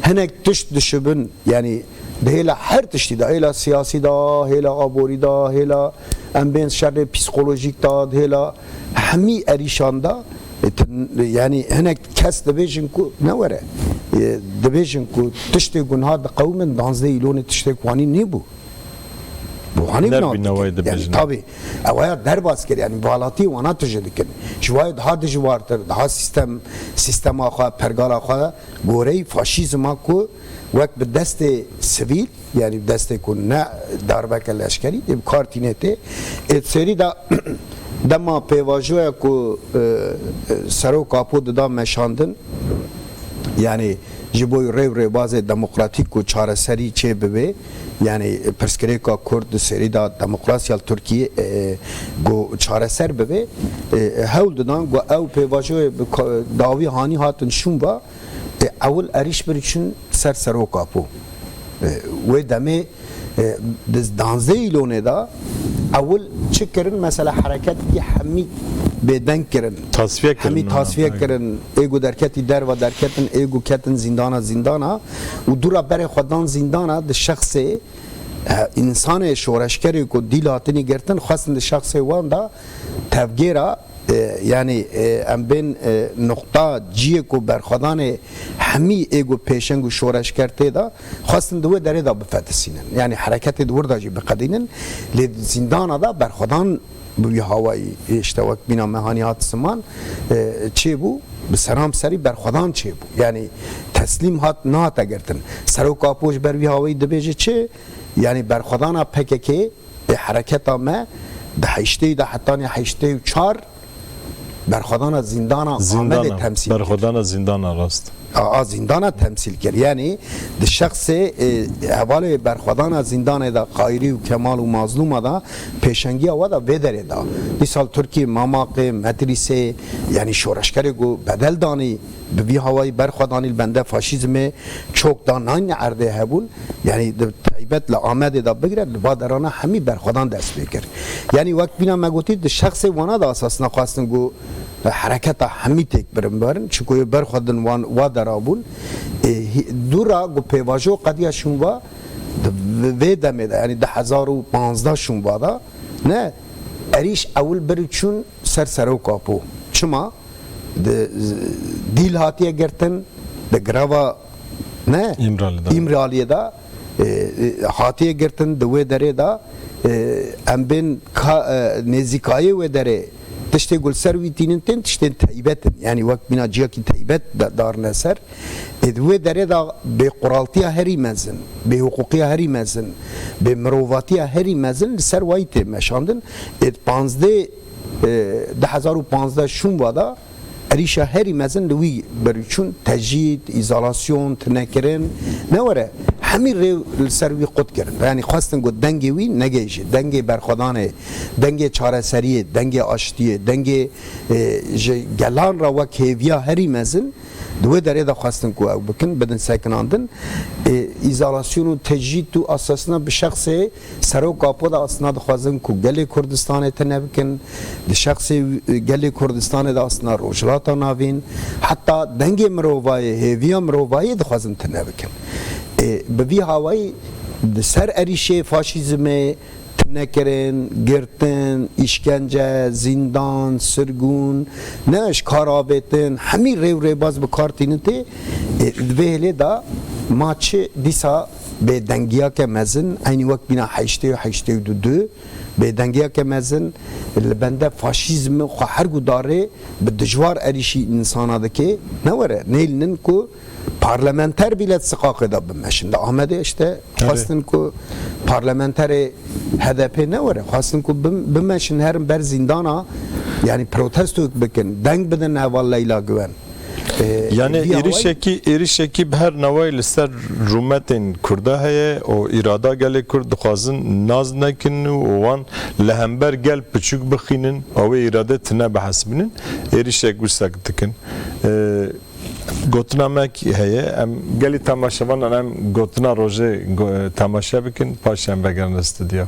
hinek tişt dişibin, yanî di hêla her tiştî de, hêla siyasî de, hêla aborî de, hêla em bên şerê psîkolojîk de, di hêla hemî erîşan de, e, tin-, yanî hinek kes dibêjin ku ne were, e, dibêjin ku tiştê ku niha diqewimin danzdeh Îlonê tiştê ku wanî nîbû. Bi wanî Nebîne vina wayê dikir. Yanî dibêjin. Tabî, ew aya derbas kir, yanî valatî wana tije dikin. Ji wayê daha dijwartir, daha sîstem, sîstema xwe, pergala xwe goreyî faşîzma ku wek bi destê sivîl, yanî bi destê ku ne darbeke leşkerî, ê bi kar tîne tê. Ê serî de dema pêvajoya ku, e, e, Serok Apo dida meşandin, yanî ji bo rê û rêbazê demokratîk ku çareserî çê bibe, yanî pirsgirêka Kurd di serî de demokrasiya li Tirkiyê, e, ku çareser bibe, e, hewl didan ku ew pêvajoyê bi ka-, dawî hanî hatin şûnva, e, ewil erîş bir çin ser Serok Apo. E, wê demê E, di danzdeh Îlonê de ewil çi kirin? Mesela hereketî hemî bêdeng kirin. Tasfiye kirin. Hemî tasfiye kirin. Ê ku derketî derva derketin, ê ku ketin zîndana zîndana û dûra berê xwe dan zîndana di şexsê, e, însanê şoreşkerê ku dîl hatinî girtin, xwestin di şexsê wan de tevgêra E, yanî, e, em bên, e, nuqta ciyê ku berxwedanê hemî ê ku pêşeng û şoreşger tê de xwestin di wê derê de bifetisînin. Yanî hereketê di wir de jî biqedînin. Lê di zîndana de berxwedan bi wî hawayî, işte, wek bîna me hanî hat siman, e, çêbû, bi seram serî berxwedan çêbû. Yanî teslîm hat, nehate girtin. Serok Apo ji ber wî hawayî dibêje çi? Yanî berxwedana P K K ê hereketa me di heştê de hetanî heştê û çar berxwedana zîndana Amedê temsîl kir. Berxwedana zîndana rast. a, a zîndana temsîl kir. Yanî di şexsê, e, hevalê berxwedana zîndanê de Xayrî û Kemal û Mazlûma de pêşengiya we de vê derê de. Dîsal Tirkî, Mamaqê, Medrîsê, yanî şoreşgerê ku bedel danî, bi vî hawayî berxwedanî li bende faşîzmê çok da nayne erdê hebûn. Yanî di taybet li Amedê de bigire, li va derana hemî berxwedan dest pê kir. Yanî wek bîna me gotî, di şexsê wana de esasna xwestin ku hereketa hemî têk birin berin. Çunku yê berxwedin wan wa dera bûn. Ê, hî-, dû ra ku pêvajo qediya şûnva, di vê demê de, yanî di hezar û panzdeh şûnva de, ne, erîş ewil bir û çûn ser serok Apo. Çima? Di, dîl hatiye girtin, di greva, ne? Îmralî de. Îmraliyê de, e, e, hatiye girtin di wê derê de, e, em bên ka-, e, nêzîkayê wê derê tiştê ku li ser wî tînin tên tiştên teybet in. Yanî wek bîna ciyakî teybet da-, darine ser. Ê di wê derê de bêquraltiya herî mezin, bêhiqûqiya herî mezin, bêmirovatiya herî mezin li ser wayî tê meşandin. Ê di panzdeh, e, du hezar û panzdeh şûnva de erîşa herî mezin li wî berûçûn, tecrîd, îzolasyon, tinekirin, ne were, hemî rê li ser wî qut kirin. Yanî xwestin ku dengê wî negihêje, dengê berxwedanê, dengê çareseriyê, dengê aştiyê, dengê, e, ji gelan re wek hêviya herî mezin, di wê derê de xwestin ku ew bikin, bidin sekinandin. E, îzolasyon û tecrîd û asasina bi şexsê Serok Apo de asna dixwazin ku gelê Kurdistanê tune bikin, di şexsê, e, gelê Kurdistanê de asna Rojhilata Navîn, heta dengê mirovayê, hêviya mirovayê dixwazin tune bikin. E, bi vî hawayî di ser erîşê faşîzmê, tunekirin, girtin, îşkence, zîndan, sirgûn, ne ji kar avêtin, hemî rê û rêbaz bi kar tînin tê. E, di vê hêlê de ma çi dîsa bêdengiyake mezin, eynî wek bîna heştê û heştê û du du, bêdengiyake mezin li bende faşîzm xwe her gudarê bi dijwar erîşî însana dike, ne were, nêlinin ku parlamenter bî li siqaqê de bimeşin. Di Amedê işte xwestin ku parlamenterê H D P ne were, xwestin ku bim-, bimeşin herin ber zîndana, yanî protestoyek bikin, deng bidin heval Leyla Güven. Ee, Yanî vî hawayî êrişekî, êrişekî bi her newayî li ser rûmetên Kurda heye û îrada gelê Kurd dixwazin nas nekin û wan li hember gel piçûk bixînin, ew ê îrade tune bihesibînin, êrişek wisa dikin. Ee, Gotina me kî heye, em gelî temaşevanan em gotina rojê go-, temaşe bikin, paşê em vegerine stûdyo.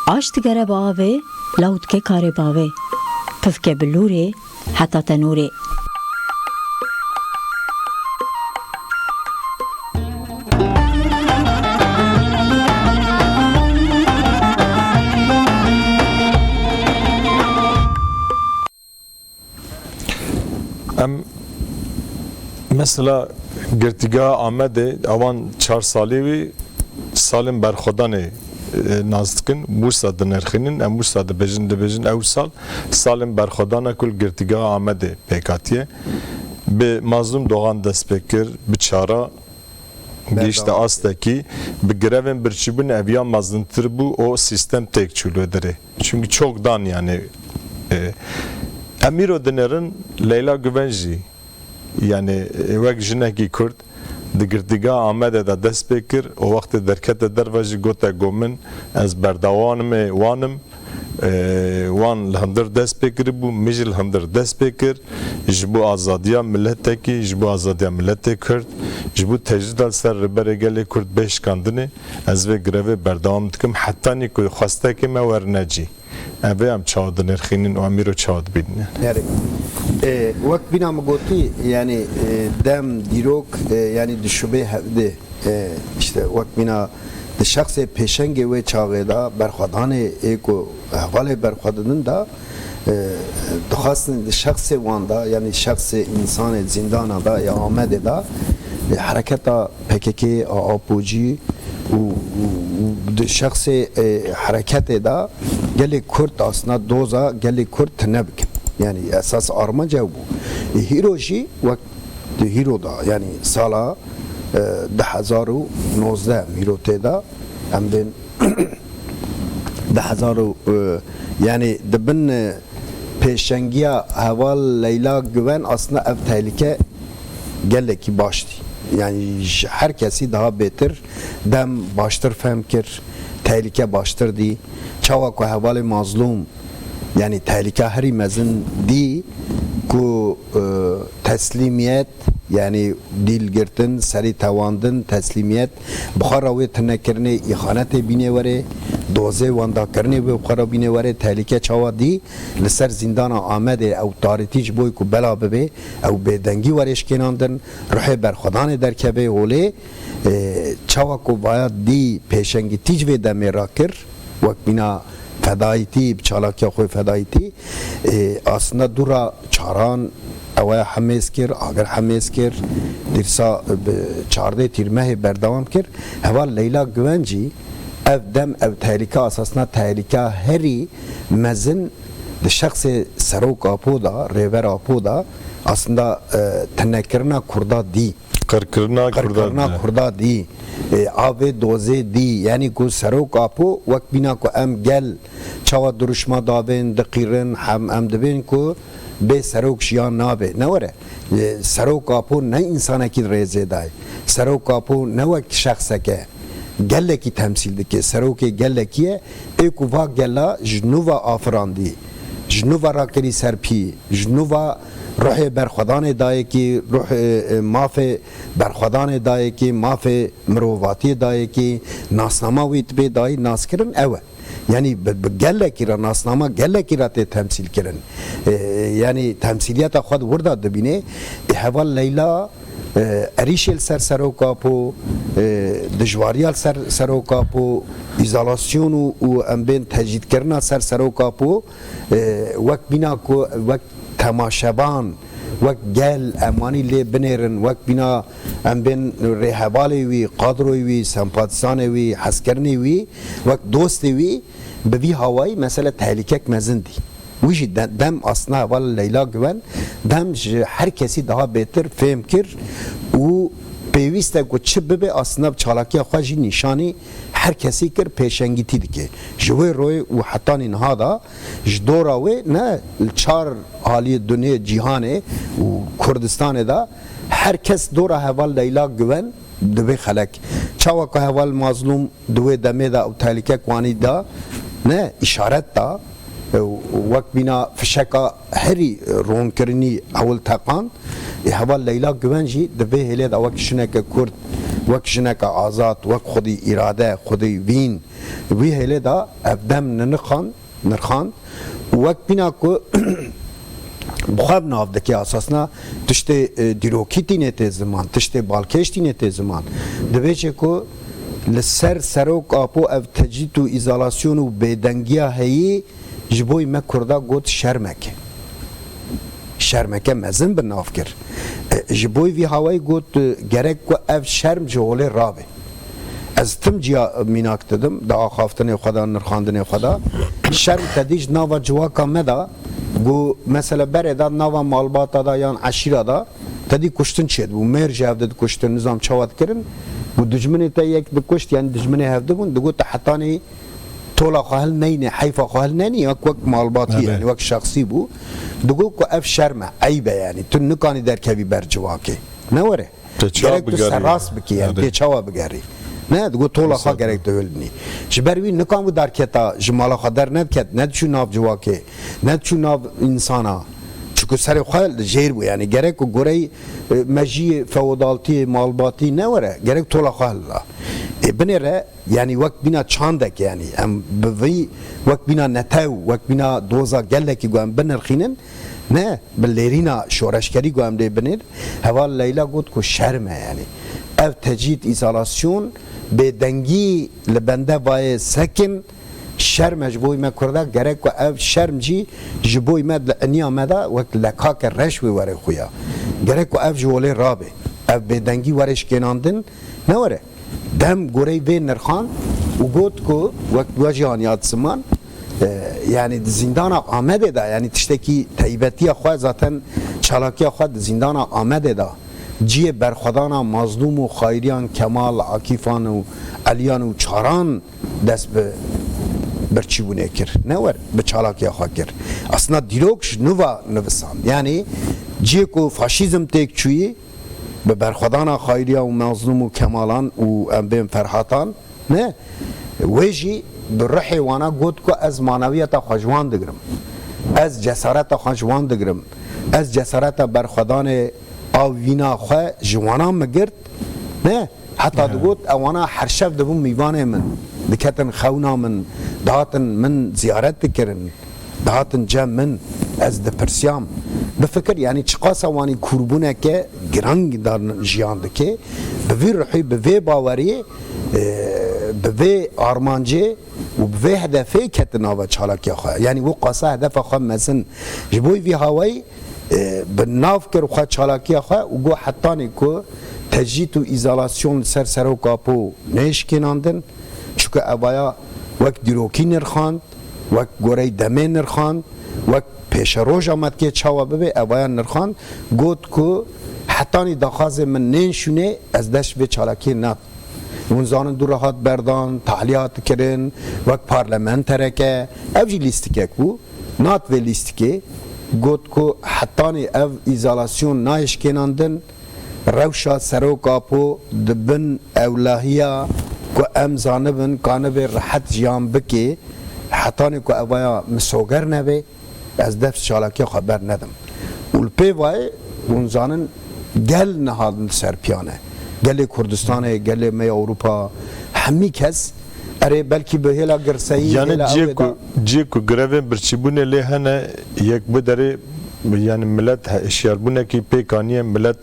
Aş digere bi avê, law dike karê bavê. Pifke bi lûrê, heta tenûrê. Em mesela Girtîgeha Amedê, ewan çar salî wî Salên Berxwedanê, e, nas dikin, wisa dinirxînin, em wisa dibêjin, dibêjin ew sal Salên Berxwedana ku li Girtîgeha Amedê pêk hatiye. Bi Mazlûm Dogan dest pê kir, bi çara gihîşte astekî, bi grevên birçîbûn ev ya mezintir bû, o sîstem têk çû li wê derê. Çimkî çok dan, yanî, e, em îro dinêrin Leyla Guven jî, yanî, e, wek jinekî Kurd di Girtîgeha Amedê de dest pê kir û wextê derkete derve jî gote ku min, ez berdewamê wan im, e, wan li hundir dest pê kiribû, min jî li hundir dest pê kir, ji bo azadiya miletekî, ji bo azadiya miletê Kurd, ji bo tecrîda li ser rêberê gelê Kurd bê şikandinê, ez vê grevê berdewam dikim, hetanî ku xwestekê me werne cî. Ev ê em çawa dinirxînin û em îro çawa dibînin? Erê. E, wek bîna min gotî, yanî, e, dem, dîrok, e, yanî di şûbê hevdê, e, işte wek bîna di şexsê pêşengê wê çaxê de, berxwedanê ê ku hevalê berxwe didin de, e, dixwastin di şexsê wan de, yanî şexsê însanê zîndana de ya Amedê de, e, hereketa P K K, A A P O G û, û, û di şexsê, e, hereketê de gelê Kurd asna doza gelê Kurd tune bikin. Yanî esas armanc ew bû. E, hîro jî wek di hîro de, yanî sala, e, du hezar û nozdeh hîro tê de em bên, Di hezar û, e, yani di bin, e, pêşengiya heval Leyla Güven aslında ev tehlike gelekî baş dî. Yani ji her kesî daha bêtir dem baştir fehm kir, tehlike baştir dî. Çawa ku hevalê Mazlûm, yani tehlika herî mezin dî ku, e, teslîmiyet, yani dîl girtin, serî tewandin, teslîmiyet, bi xwe re wê tinekirinê îxanetê bînê were, dozê wendakirinê wê bi xwe re bînê were, tehlike çawa dî, li ser zîndana Amedê ew tarîtî ji bo ku bela bibe, ew bêdengî were şikênandin, ruhê berxwedanê derkeve holê, e, çawa ku vaya dî pêşengîtî ji vê demê rakir, wek bîna fedayîtî, bi çalakiya xwe fedayîtî, e, aslında dûra çaran ew hemêz kir, agir hemêz kir, dîrsa bi çardeh tîrmehê berdewam kir. Heval Leyla Güven jî ev dem, ev tehlike asasna tehlika herî mezin di şexsê Serok Apo da, Rêber Apo da aslında, e, tinekirina Kurda dî. Qirkirina Kurda Qirkirina dî. Kurda dî. E, avê dozê dî. Yani ku Serok Apo wek bîna ku em gel çawa duruşma davên, diqîrin, hem em dibên ku bê Serok jiyan nabe. Ne were. E, Serok Apo ne însanekî rêzê dayê. Serok Apo ne wek şexseke. Gelekî temsîl dike. Serokê gelekî ye. Ê ku va gela ji nû ve afirandî. Ji nû ve rakirî ser pî. Ji nû ve ruhê berxwedanê dayekî, ruh, e, e, mafê berxwedanê dayekî, mafê mirovatiyê dayekî, nasnama wî tibê dayî naskirin ew e. Yani bi, bi gelekî re, nasnama gelekî re tê temsîl kirin. E, yani temsîliyeta xwe di wir de dibîne. E, heval Leyla, e, erîşê li ser Serok Apo, e, dijwariya li ser Serok Apo, îzolasyon û, û em bên tecrîdkirina ser Serok Apo, e, wek bîna ku, wek temaşevan, wek gel em wanî lê binêrin, wek bîna em bên rêhevalê wî, kadroyê wî, sempatîzanê wî, hezkirinê wî, wek dostê wî, bi vî hawayî mesele tehlîkek mezin dî. Wî jî de-, dem aslında heval Leyla Güven, dem ji her kesî daha bêtir fêm kir û pêwîst e ku çi bibe aslında bi çalakiya xwe jî nîşanî her kesî kir, pêşengîtî dike. Ji wê royê û hetanî niha da ji dora wê ne li çar aliyê dunê, cîhanê û Kurdistanê de her kes dora heval Leyla Güven dibe xelek. Çawa ku heval Mazlûm di wê demê de ew tehlîkek wanî da, ne, îşaret da, e, wek bîna fişeka herî ronkirinî ewil teqand, ê heval Leyla Güven jî di vê hêlê de wek jineke Kurd, wek jineke azad, wek xwedî îrade, xwedî vîn, wî hêlê de ev dem ninixand, nirxand û wek bîna ku bi xwe bi nav dike asasna tiştê, e, dîrokî tînê tê ziman, tiştê balkêş tînê tê ziman. Dibêje ku li ser Serok Apo ev tecrîd û îzolasyon û bêdengiya heyî ji bo me Kurda got şermeke. Şermeke mezin bi nav kir. E, ji bo vî hawayî got, e, gerek ku ev şerm ji holê rabe. Ez tim ciya mînak didim, di axaftinê xwe de, nirxandinê xwe de. Şerm te dî ji nava civaka me de, ku mesela berê de nava malbata de yan eşîra de, te dî kuştin çêdibû. Mêr ji hev de dikuştin, nizam çawa dikirin. Ku dijminê te yek dikuşt, yani dijminê hev dibûn, digot te hetanî tola xwe hil neyne, heyfa xwe hil nenî, wek, wek malbatî, Ebe. yani wek şexsî bû. Digot ku ev şerm e, eyb e yani. Tu nikanî derkevî ber civakê. Ne were. Te çawa Gerek tu bigerî? serrast bikî, yani Erê. tê çawa bigerî? Ne, digot tola xwe Wisa gerek tu hilbinî. Ji ber wî nikan bû derketa, ji mala xwe dernediket, nediçû nav civakê, nediçû nav însana. Çiku serê xwe li jêr bû, yani gerek ku goreyî, e, mejiyê feodaltiyê, malbatî ne were, gerek tola xwe hilla. Ê binêre, yani wek bîna çandek, yani em bi vî wek bîna netew, wek bîna doza gelekî ku em binirxînin, ne, bi lêrîna şoreşgerî ku em lê binêr, heval Leyla got ku şerm e, yani. Ev tecrîd, îzolasyon, bêdengî li bende vayê sekin, şerm e ji bo me Kurda, gerek ku ev şerm jî ji bo me di iniya me de wek lekake reş wê were xuya. Gerek ku ev ji holê rabe. Ev bêdengî were şikênandin, ne were. Dem goreyî vê nirxan û got ku wek we jî haniya di ziman, e, yani di zîndana Amedê de, yani tiştekî teybetiya xwe zaten çalakiya xwe di zîndana Amedê de cihê berxwedana Mazlûm û Xayriyan, Kemal, Akîfan û Eliyan û çaran dest bi birçîbûnê kir. Ne wer bi çalakiya xwe kir. Aslında dîrok ji nû ve nivisand. Yanî cihê ku faşîzm têk çûyî, bi berxwedana Xayriya û Mazlûm û Kemalan û em bên Ferhatan, ne? Wê jî bi ruhê wana got ku ez manewiyeta xwe ji wan digirim. Ez cesareta xwe ji wan digirim. Ez cesareta berxwedanê a vîna xwe ji wana min girt. Ne? Heta digot, ewana her şev dibûn mîvanê min. Diketin xewna min. Dihatin min ziyaret dikirin. Dihatin cem min, ez dipirsiyam. Bifikir, yanî çiqasa wanî kûrbûneke giran dar jiyan dike, bi vî ruhî, bi vê baweriyê, e, bi vê armancê û bi vê hedefê ketin nava çalakiya xwe. Yanî wê qasa hedefa xwe mezin. Ji bo vî hawayî, e, bi nav kir xwe çalakiya xwe û got hetanî ku tecrîd û îzolasyon li ser Serok Apo nêşkênandin, çunku evaya wek dîrokî nirxand, wek goreyê demê nirxand, wek pêşeroja me dikê çawa bibe, evaya nirxand, got ku hetanî daxwazê min nên şûnê, ez dest vê çalakiyê nadim. Hûn zanin dû re hat berdan, tahlî hat kirin, wek parlamentereke, ev jî lîstikek bû, nat vê lîstikê, got ku hetanî ev îzolasyon nayê şikênandin, rewşa Serok Apo di bin ewlahiya ku em zanibin kanibe rehet jiyan bike, hetanî ku evaya misoger nebe, ez dest çalakiya xwe bernedim. Û li pê vayê hûn zanin gel niha li ser piyan e. Gelê Kurdistanê, gelê me yê Ewropa, hemî kes, erê belkî bi hêla girseyî, Yani hêla cihê ew ê ku, da. Cihê ku grevên birçîbûnê lê hene, yek bi derê, yani millet he-, hişyarbûnekî pêk aniye, millet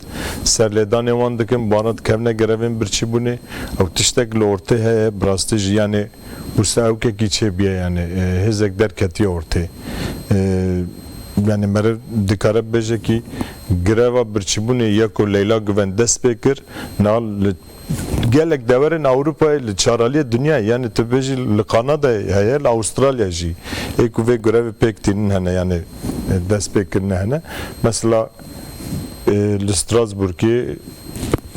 serlêdanê wan dikin, bana dikevne grevên birçîbûnê. Ew tiştek li ortê heye, bi rastî jî yani wisa ewkekî çêbûye yani, e, hêzek derketiye ortê. E, yani meriv dikare bêje kî greva birçîbûnê ya ku Leyla Guven dest pê kir, niha li gelek deverên Ewropayê, li çaraliyê dinyayê, yani tu bêjî li Kanadayê heye, li Awistralya jî, ê ku vê grevê pêk tînin hene, yani, e, dest pê kirine hene. Mesela, e, li Strasbourgê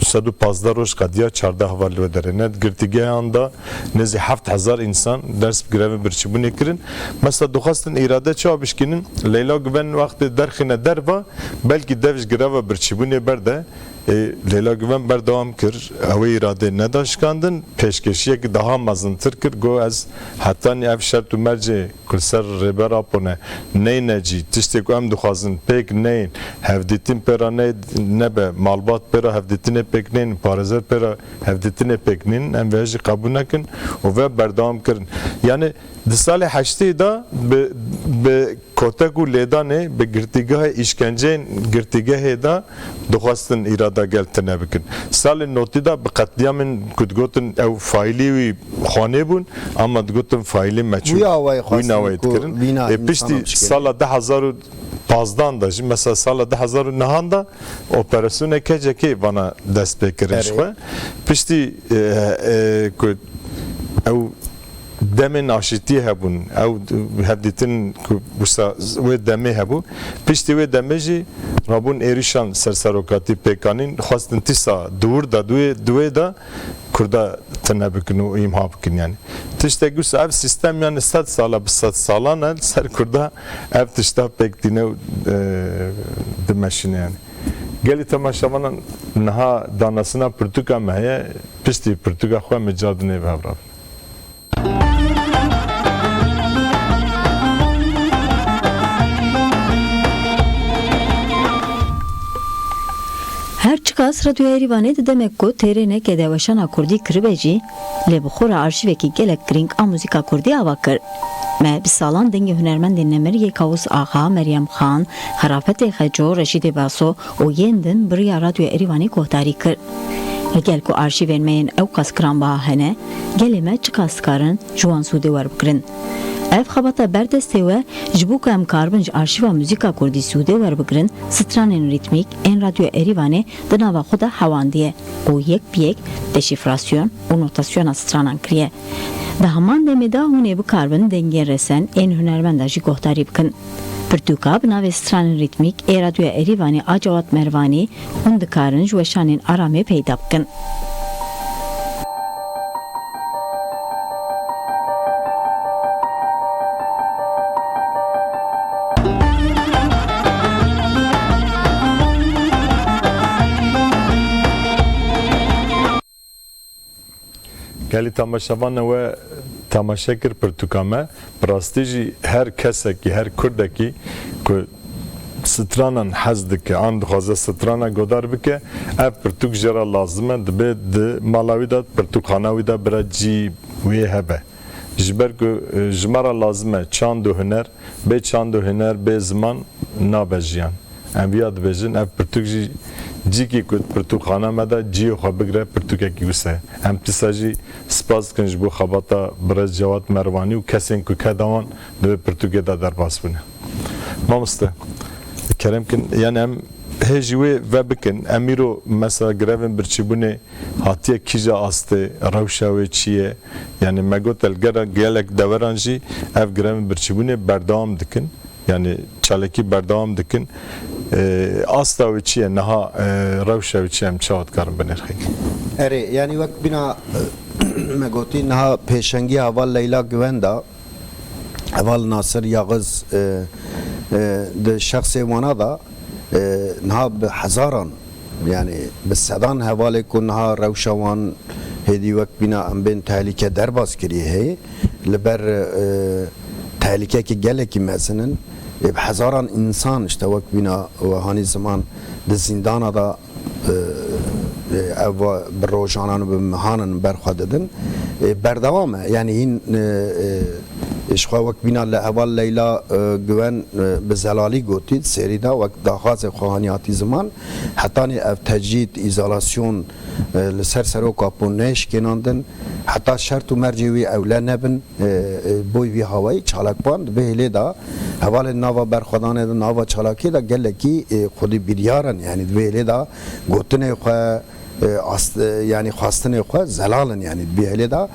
sed û pazdeh roj qediya, çardeh heval li wê derê ne. Di girtîgehan de nêzî heft hezar însan dest bi grevên birçîbûnê kirin. Mesela dixwestin îrade çawa bişkînin? Leyla Guven wextê derxîne derva, belkî dev ji greva birçîbûnê berde. Ê, Leyla Guven berdewam kir, ew ê îradê neda şikandin, pêşkêşiyek daha mezintir kir, got, ez hetanî ev şert û mercê ku li ser Rêber Apo ne, neyne cî, tiştê ku em dixwazin pêk neyên, hevdîtin pê re ne, nebe, malbat pê re hevdîtinê pêk neyên, parêzer pê re hevdîtinê pêk neyên, em vê jî qebûl nekin û ve berdewam kirin. Yani di salê heştê de bi, bi kotek û lêdanê, bi girtîgehê, îşkenceyên girtîgehê de dixwestin îrada gel tune bikin. Salên notî de bi qetlîamên ku digotin ew faîlî wî xanê bûn, ama digotin faîlî meçhûl. Wî awayî xwestin wî nawayî ku dikirin. Vîna Ê, piştî însana bişkêne. Sala du hezar û pazdeh de jî, mesela sala du hezar û neh de operasyonê K C K vana dest pê kirin ji Erê. Xwe. Piştî, e, e, ku ew demên aşîtiyê hebûn, ew hevdîtin ku wisa wê demê hebû, piştî wê demê jî rabûn êrîşan ser serokatî pêkanîn, xwestin tîsa di wir de, di wê, di wê de Kurda tune bikin û îmha bikin yani. Tiştek wisa ev sîstem yani sed sala bi sed salan e, li ser Kurda ev tişta pêk tîne û, e, dimeşîne yani. Gelî temaşevanan niha danasina pirtûka me heye, piştî pirtûka xwe me cardinê bi hev re. Her çiqas Radyoya Êrîvanê di demek ku têrê nekede weşana kurdî kiribe jî, lê bi xwe re arşîvekî gelek girîng a muzîka kurdî ava kir. Me bi salan dengê hunermendên nemir yê Kawus Axa, Meryem Xan, Xerafetê Xeco, Reşîdê Baso û yên din bi riya Radyoya Êrîvanê guhdarî kir. Li gel ku arşîvên me yên ewqas giranbiha hene, gelê me çiqas dikarin ji wan sûdê werbigirin? Ev xebata ber destê we, ji bo ku em karibin ji arşîva muzîka kurdî sûdê werbigirin, stranên rîtmîk ên Radyoya Êrîvanê di nava xwe de hewandiye û yek bi yek deşîfrasyon û notasyona stranan kiriye. Di heman demê de hûn ê bikaribin dengên resen ên hunermenda jî guhdarî bikin. Pirtûka bi navê Stranên Rîtmîk ê Radyoya Erîvanê a Cewat Mervanî, hûn dikarin ji weşanên aramê peyda bikin. Gelî tamaşevanê we tamaşe kir pirtûka me. Bi rastî jî her kesekî, her kurdekî ku stranan hez dike, an dixwaze strana godar bike, ev pirtûk jê re lazim e, dibe di mala wî de, pirtûkxana wî de bira cî wê hebe. Ji ber ku, e, ji me re lazim e çand û huner, bê çand û huner, bê ziman nabe jiyan. Em viya dibêjin, ev pirtûk jî cîkî ku pirtûkxana me de cihê xwe bigire, pirtûkekî wisa ye. Em dîsa jî spas dikin ji bo xebata birêz Cewad Merwanî û kesên ku keda wan di vê pirtûkê de derbas bûne. Mamoste, kerem kin, yani em hê jî wê vebikin. Em îro mesela grevên birçîbûnê hatiye kîja astê, rewşa wê çi ye? Yani me got, li gere-, gelek deveran jî ev grevên birçîbûnê berdewam dikin. Yani çalakî berdewam dikin. E, asta wê çi ye? Niha, e, rewşa wê çi ye? Em çawa dikarin binirxîn? Erê, yani wek bîna, e, me gotî, niha pêşengiya heval Leyla Güven de, heval Nasir Yaxiz, e, e, di şexsê wana de, e, niha bi hezaran, yani bi sedan hevalê ku niha rewşa wan hêdî wek bîna em bên tehlîke derbas kiriye heye, li ber, e, tehlîkekî gelekî mezin in. E, bi hezaran însan işte wek bîna we hanî ziman di zîndana de, e, e, ev bi rojanan û bi mehan in ber xwe didin. E, berdewam e. Yani hîn, e, e, ji xwe wek bîna li heval Leyla, e, Güven, e, bi zelalî gotî, serî de wek daxwazê xwe hanî hatî ziman. Hetanî ev tecrîd, îzolasyon, e, li ser seroka pûn neyê şikênandin. Heta şert û mercê wî ewle nebin. E, e, boy vî hawayî çalakvan di vê hêlê de hevalên nava berxwedanê de, nava çalakiyê de gelekî, e, xwedî biryar in. Yani di vê hêlê de gotinê xwe, e, ast-, e, yani xwestinê xwe zelal in. Yani di vê hêlê de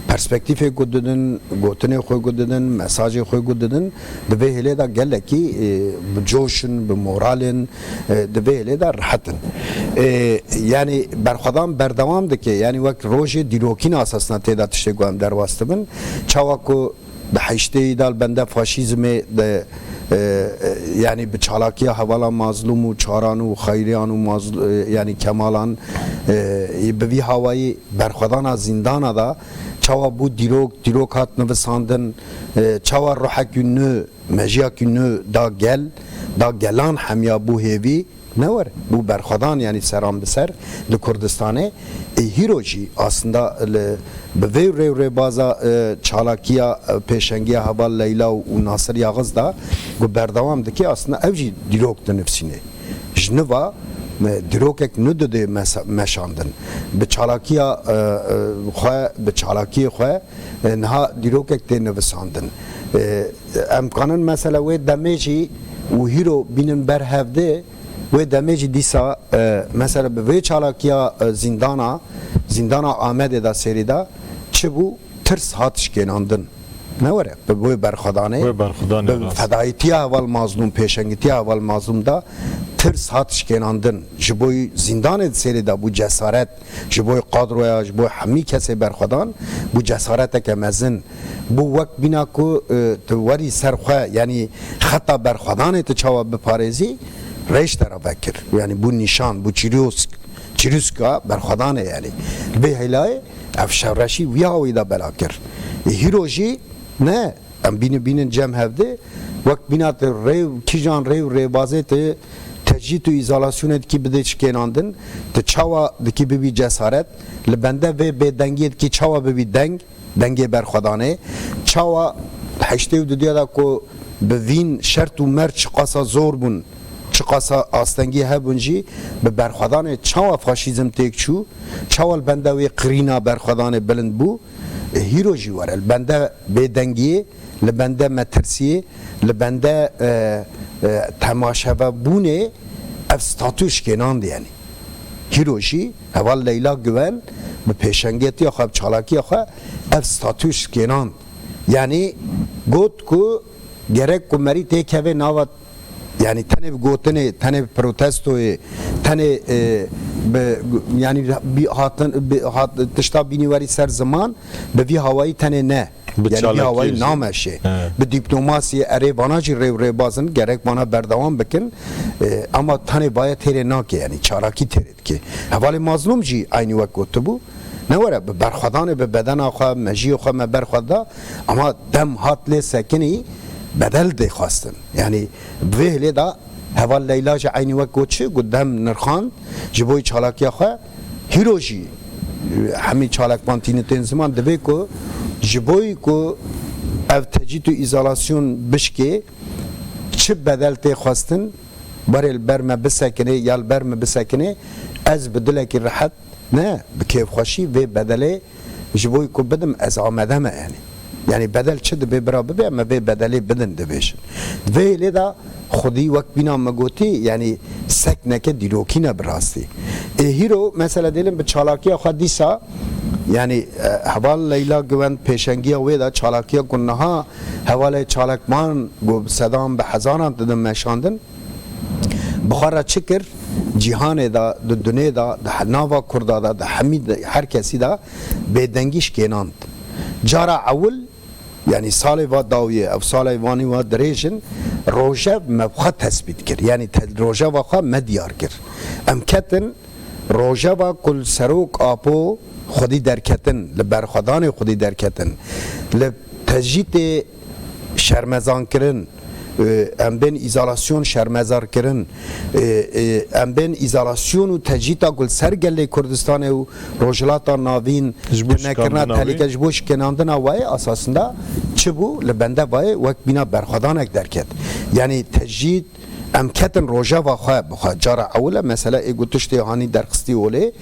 perspektîfê ku didin, gotinê xwe ku didin, mesajê xwe ku didin, di vê hêlê de gelekî, e, bi coş in, bi moral in, e, di vê hêlê de rehet in. E, yani berxwedan berdewam dike. Yani wek rojê dîrokî ne esasna tê de tiştê ku em derbas dibin. Çawa ku di heştê yî de li bende faşîzmê de, e, e, yani bi çalakiya hevala Mazlûm û Çaran û Xeyriyan û Mazl-, e, yani Kemalan, e, bi vî hawayî berxwedana zîndana de çawa bû dîrok, dîrok hat nivisandin, e, çawa ruhekî nû, mejiyakî nû da gel, da gelan hemiya bû hêvî, ne were, bû berxwedan, yani seran bi ser li Kurdistanê. E, hîro jî aslında li, bi vê rêw rêbaza, e, çalakiya, e, pêşengiya heval Leyla û, û Nasir Yaxiz da ku berdewam dike, aslında ev jî dîrok dinivîsîne. Ji niva, e, dîrokek nû didê mesa-, meşandin. Bi çalakiya, e, e, xwe, bi çalakiyê xwe, e, niha dîrokek tê nivisandin. E, em kanin mesela wê demê jî û hîro bînin ber hevdê, wê demê jî dîsa, e, mesela bi vê çalakiya, e, zîndana, zîndana Amedê de serî de çi bû? Tirs hat şikênandin. Ne were? Bi wê berxwedanê, Wê berxwedanê bi rast. Fedayîtiya heval Mazlûm, pêşengîtiya heval Mazlûm de tirs hat şikênandin. Ji bo zîndanê di serê de bû cesaret. Ji bo kadroya, ji bo hemî kesê berxwedan bû cesareteke mezin. Bû wek bîna ku, e, tu werî ser xwe, yanî xeta berxwedanê tu çawa biparêzî, rêj te re vekir. Yanî bû nîşan, bû çîrûsk, çîrûska berxwedanê yanî. Li vê hêlayê ev şevreşî wî hawî de bela kir. Ê hîro jî ne. Em bînin, bînin cem hevdê, wek bîna tu rêw, kîjan rêw rêbazê tu tecrîd û îzolasyonê dikî bidê şikênandin, tu çawa dikî bibî cesaret, li bende vê bêdengiyê dikî çawa bibî deng, dengê berxwedanê, çawa heştê û dudiya da ku bi vîn şert û merc çiqasa zor bûn, çiqasa astengî hebûn jî, bi berxwedanê çawa faşîzm têk çû, çawa li bende wê qirîna berxwedanê bilind bû, E, hîro jî were, li bende bêdengiyê, li bende metirsiyê, li bende, e, e, temaşevebûnê ev statû şikênand yanî. Hîro jî heval Leyla Güven bi pêşengetiya xwe, bi çalakiya xwe ev statû şikênand. Yanî got ku gerek ku merî têkeve nava Yanî tenê bi gotinê, tenê bi protestoyê, tenê, e, bi, yanî bi hatin, bi hat, tişta bînî werî ser ziman, bi vî hawayî tenê ne. Bi Yanî vî hawayî çalakiyê jî. Nameşe. He. Bi dîplomasiyê erê vana jî rêw rêbazin, gerek vana berdewam bikin. E, ama tenê vaye têrê nake, yanî çalakî têrê dike. Hevalê Mazlûm jî eynî wek gotibû, Ne were, bi berxwedanê, bi bedena xwe, mejiyê xwe me berxwe da, ama dem hat lê sekinî bedel dê xwestin. Yanî bi vê hilê de heval Leyla jî eynî wek ku çi, ku dem nirxand ji bo çalakiya xwe, hîro jî, e, hemî çalakvan tînin tên ziman, divê ku ji bo ku ev tecît û îzolasyon bişkê, çi bedel tê xwestin, barê li ber me bisekinê ya li ber me bisekinê, ez bi dilekî rehet, ne, bi kêfxweşî vê bedelê ji bo ku bidim, ez amade me, yanî. Yanî bedel çi dibe bira bibe, me vê bedelê bidin dibêjin. Vê hêlê de xwedî wek bîna me gotî, yanî sekneke dîrokî ne bi rastî. Ê hîro, mesela dêlin bi çalakiya xwe dîsa, yanî, e, heval Leyla Giwend pêşengiya wê de, çalakiya ku niha hevalê çalakvan ku bi sedan, bi hezaran didin meşandin, bi xwe re çi kir? Cîhanê de, di dunê de, di he-, nava Kurda de, di hemî de, her kesî de bêdengî şikênand. Cara ewil, yanî salê va dawiyê, ev salê vanî wa dirêj in, rojev me bi xwe tesbît kir. Yanî te-, rojeva xwe me diyar kir. Em ketin rojeva ku li Serok Apo xwedî derketin, li berxwedanê xwedî derketin, li tecîtê şermezankirin, e, em bên îzolasyon şermezarkirin, e, e, em bên îzolasyon û tecîta ku li ser gelê Kurdistanê û Rojhilata Navîn, ji bo tunekirina şikandina wê, tehlîke ji bo şikênandina wê, esasında çi bû? Li bende wê wek bîna berxwedanek derket. Yanî tecît, em ketin rojeva xwe bi xwe. Cara ewil e, mesela ê ku tiştê hanî derxistî holê,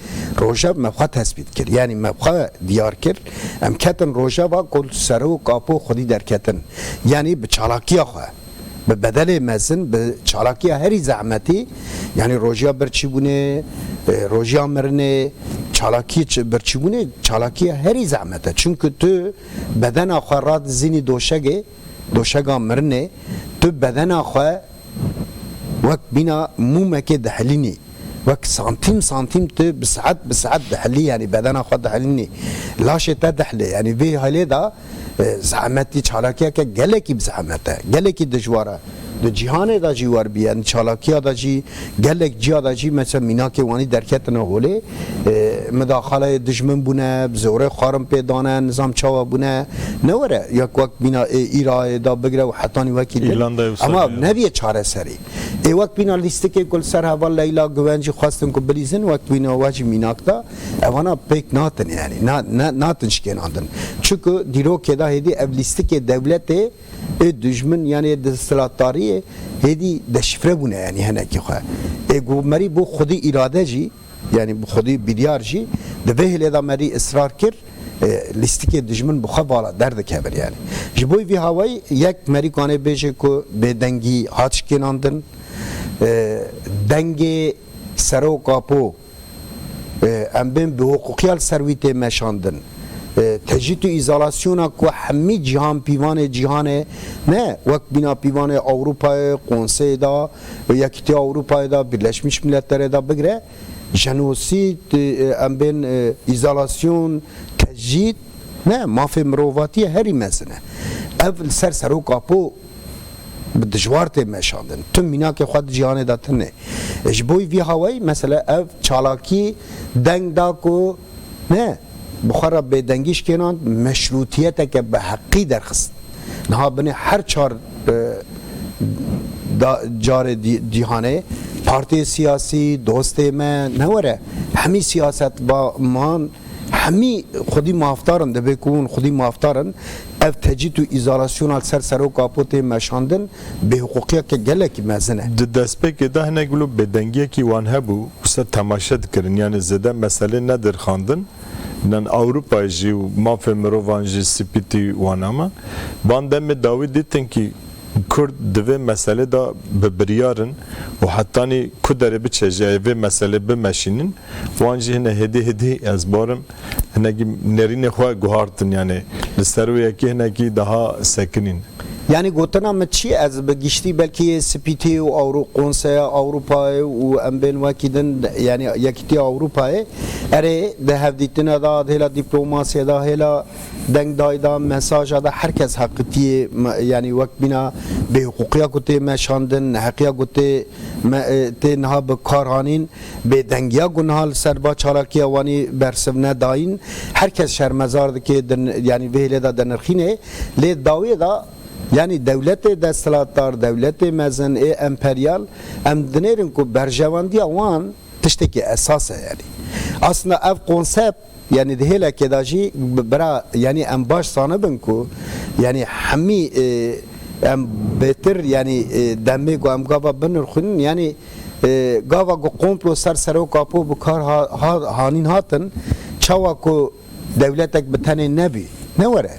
rojev me xwe tesbît kir. Yanî me xwe diyar kir. Em ketin rojeva ku Serok Apo xwedî derketin. Yanî bi çalakiya xwe, bi bedelê mezin, bi çalakiya herî zehmetî, yanî rojiya birçîbûnê, e, rojiya mirinê, çalakî çi-, birçîbûnê, çalakiya herî zehmet e. Çunku tu bedena xwe radizînî doşegê, doşega mirinê, tu bedena xwe wek bîna mûmekê dihilînî. Wek santîm santîm tu bi saet bi saet dihilî, yanî bedena xwe dihilînî. Laşê te dihilê, yanî vê halê de, e, zehmetî çalakiyeke gelekî bi zehmet e, gelekî dijwar e. Di cîhanê de jî wer bî, yanî çalakiya de jî, gelek ciya de jî, mesela mînakê wanî derketine holê, e, midaxaleyê dijmin bûne, bi zorê xwarin pê dane, nizam çawa bûne, ne were, yek wek bîna ê Îrayê da bigire û hetanî wekî din. Îrlandayê wisa Ama bûye. Nebiye çareserî. Ê wek bîna lîstikê ku li ser heval Leyla Guvencî xwestin ku bilîzin, wek bîna we jî mînak da, evana pêk natin, yanî, na-, na-, natin şikênandin. Çunku dîrokê da hêdî ev lîstikê dewletê ê dijmin, yanî ê desthilatdariyê hêdî deşifre bûne, yanî henekî xwe. Ê ku merî bo xwedî îrade jî, yanî bi xwedî biryar jî, di vê hêlê de merî israr kir, e, lîstikê dijmin bi xwe vala derdikevin, yanî. Ji bo vî hawayî yek merî kanê bêje ku bêdengî hat şikênandin, e, dengê Serok Apo, e, em bên bi hiqûqiya li ser wî tê meşandin. E, tecît û îzolasyona ku hemî cîhan, pîvanê cîhanê, ne wek bîna pîvanê Ewropayê, Konseyê da, Yekîtiya Ewropayê da, Birleşmiş Milletlerê da bigire, jenosîd, e, em bên, e, îzolasyon, tecît, ne, mafê mirovatiyê herî mezin e. Ev li ser Serok Apo bi dijwar tê meşandin. Tu mînakê xwe di cîhanê de tune. Ji bo vî hawayî, mesela, ev çalakî deng da ku, ne, bi xwe re bêdengî şikênand, meşrûtiyeteke bi heqî derxist. Niha binê her çar, e, da, carê dî-, cîhanê, partiyê siyasî, dostê me, ne were, hemî siyasetvanan, hemî xwedî mafdar in, dibê ku hûn xwedî mafdar in, ev tecît û îzolasyona li ser Serok Apo tê meşandin, bêhiqûqiyeke gelekî mezin e. Di destpêkê de hinek wilo bêdengiyekî wan hebû, wisa temaşe dikirin, yanî zêde meselê nedirxandin. Nan Ewropayê jî û mafê mirovan jî spîtî wan ama. Van demê dawî dîtin kî Kurd di vê meselê de bi biryar in û hetanî ku derê biçe jî ê vê meselê bimeşînin. Wan jî hine hêdî hêdî, ez barim, hinekî nêrînê xwe guhartin, yanî li ser wê yekê hinekî daha sekinîn. Yanî gotina min çi ye? Ez bi giştî belkî spîtî û Ewro-, Konseya Ewropayê û em bên wekî din, yanî Yekîtiya Ewropayê, erê, di hevdîtine de, di hêla dîplomasiyê de, hêla dengdayî de, mesaja de her kes heqîtiyê me-, yanî wek bîna bêhiqûqiya ku tê meşandin, neheqiya ku tê me-, e, tê niha bi kar hanîn, bêdengiya ku niha li ser va çalakiya wanî bersiv nedayîn, Her kes şermezar dike, din, yanî vê hêlê de dinirxîne, lê dawiyê de, yanî dewletê desthilatdar, dewletê mezin, ê emperyal, em dinêrin ku berjewendiya wan tiştekî esas e yanî. Aslında ev konsept, yanî di hêlekê de jî bi-, bira, yanî em baş zanibin ku, yanî hemî, e, em bêtir, yanî, e, demê ku em gava binirxînin, yanî, e, gava ku komplo ser Serok Apo bi kar ha-, ha-, hanîn hatin, çawa ku dewletek bi tenê nebî, ne were.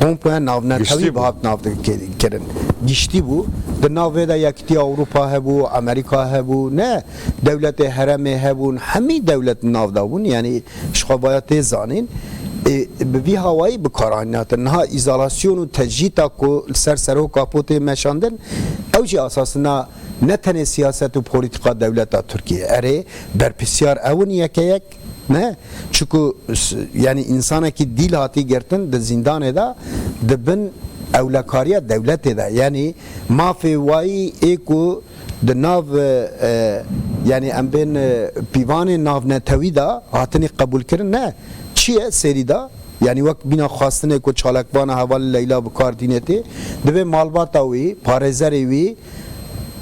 Komploya navnetewî bi hat nav kirin. Giştî bû. Di nav vê de Yekîtiya Ewropa hebû, Amerîka hebû, ne dewletê herêmê hebûn, hemî dewlet nav de bûn, yanî ji xwe vaya tê zanîn. E, bi vî hawayî bi kar anîn hatin. Niha îzolasyon û tecrîta ku li ser Serok Apo tê meşandin, ew jî asasina ne tenê siyaset û polîtîka dewleta Tirkiyê. Erê, berpirsiyar ew in yeke yek, ne? Çiku s-, yanî însanekî dîl hatî girtin di zîndanê de, di bin ewlekariya dewletê de. Yanî mafê wayî ê ku di nav, e, e, yanî em bên, e, pîvanê navnetewî de hatinî qebûlkirin, ne? Çi ye serî de? Yanî wek bîna xwestinê ku çalakvana hevalê Leyla bi kar tîne tê, divê malbata wî, parêzerê wî,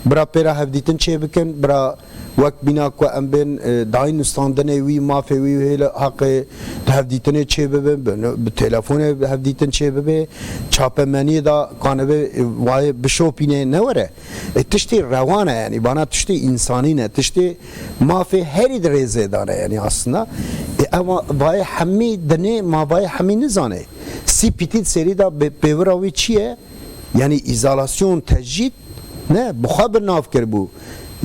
bira pê re hevdîtin çêbikin, bira wek bîna ku em bên, e, dayîn nustandinê wî, mafê wî, hêle heqê hevdîtinê çêbibe, bi, bi telefonê hevdîtin çêbibe, çapemeniyê de kanebe, e, wayê bişopîne, ne were. E, tiştê rewan e, yanî vana tiştê însanî ne, tiştê mafê herî di rêzê de ne, yanî aslında. E, ev vayê hemî dinê, ma vayê hemî nizane. C P T di serî de bi pêvira wî çi ye? Yanî îzolasyon, tecrîd, ne, bi xwe bi nav kiribû.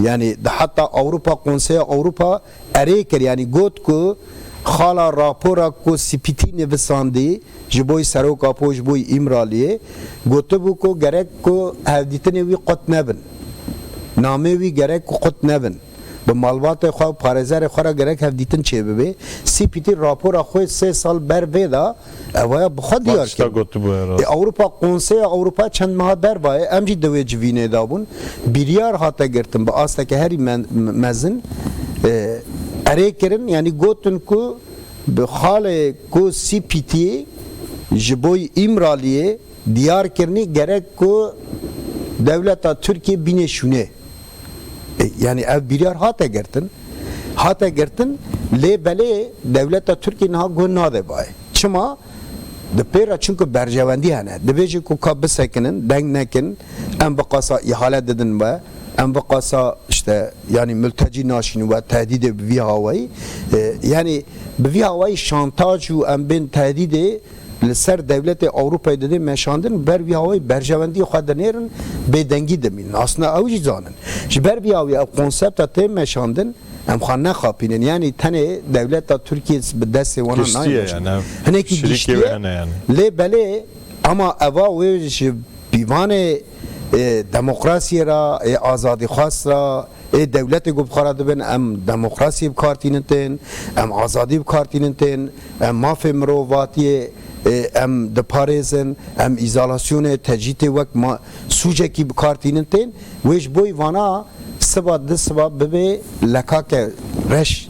Yanî di heta Ewropa, Konseya Ewropa erê kir, yanî got ku xala rapora ku C P T nivîsandî ji bo Serok Apo, ji bo Îmraliyê, gotibû ku gerek ku hevdîtinê wî qut nebin. Namê wî gerek ku qut nebin. Bi malbatê xwe û parêzerê xwe re gerek hevdîtin çêbibe. C P T rapora xwe sê sal ber vê de, evaya bi xwe diyar kir. Gotibû herhalde. E, Ewropa, Konseya Ewropa çend meha ber vayê, em jî di wê civînê de bûn. Biryar hate girtin bi asteke herî men-, mezin, e, erê kirin, yanî gotin ku bi xalê ku C P T ji bo Îmraliyê diyar kirinî, gerek ku dewleta Tirkiyê bîne şûnê. E, yanî ev biryar hate girtin. Hate girtin, lê belê dewleta Tirkiyê niha guh nade bayê. Çima? Di pê re çunku berjewendî hene. Dibêje ku ka bisekinin, deng nekin, em bi qasa îhale didin we, em bi qasa işte, yanî mültecî naşînin we, tehdîdê bi vî hawayî. E, yanî bi vî hawayî şantaj û em bên tehdîdê li ser dewletê Ewropayê didê meşandin, ber vî hawayî berjewendiyê xwe dinêrin, bêdengî dimînin. Aslında ew jî zanin. Ji ber vî hawî ew konsepta tê meşandin, em xwe nexapînin. Yanî tenê dewleta Tirkiyê bi destê wana nayê meşandin. Hinekî giştî ye. Lê belê, ama eva wê ji pîvanê, e, demokrasiyê re, ê azadîxwaz re, ê dewletê ku bi xwe re dibin, em demokrasiyê bi kar tînin tên, em azadî bi kar tînin tên, em mafê mirovatiyê, ê, em diparêzin, em îzolasyonê, tecrîtê wek ma-, sûcekî bi kar tînin tên, wê ji bo vana siba di siba bibe lekake reş.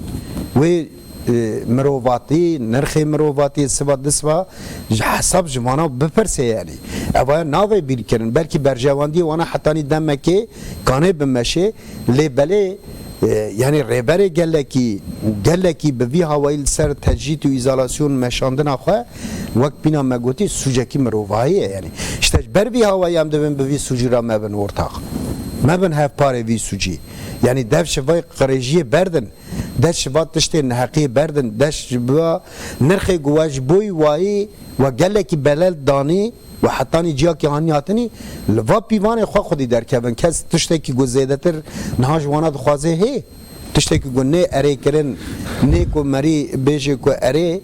Wê, e, mirovatî, nirxê mirovatiyê siba di siba ji hesab ji vana bipirse yanî. Evaya navê bîrkirin. Belkî berjewendiyê wana hetanî demekê kanê bimeşê, lê belê, e, yanî rêberê gelekî, gelekî bi vî hawayî li ser tecrît û îzolasyon meşandina xwe wek bîna me gotî sûcekî mirovahî ye yanî. Îşte ji ber vî hawayî em divin bi vî sûcî re mebin ortax. Mebin hevparê vî sûcî. Yanî dev ji vê qirêjiyê berdin. Dest ji va tiştê neheqiyê berdin, dest ji va nirxê ku we ji bo wayî we gelekî belel danî, we hetanî ciyakî hanî hatinî, li va pîvanê xwe xwedî derkevin. Kes tiştekî ku zêdetir niha ji wana dixwaze hê. Tiştekî ku nê erê kirin, nê ku merî bêje ku erê,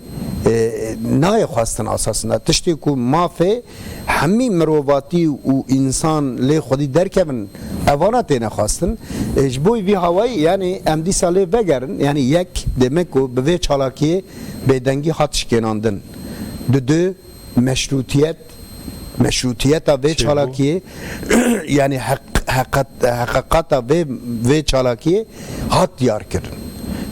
e, nayê xwestin asasında. Tiştê ku mafê hemî mirovatî û însan lê xwedî derkevin, evana têne xwestin. E, ji bo vî hawayî, yanî em dîsa lê vegerin, yanî yek, demek ku bi vê çalakiyê bêdengî hat şikênandin. Di du, meşrûtiyet, meşrûtiyeta vê çalakiyê, yanî heq-, heqet-, heqeqeta vê, vê çalakiyê hat diyar kirin.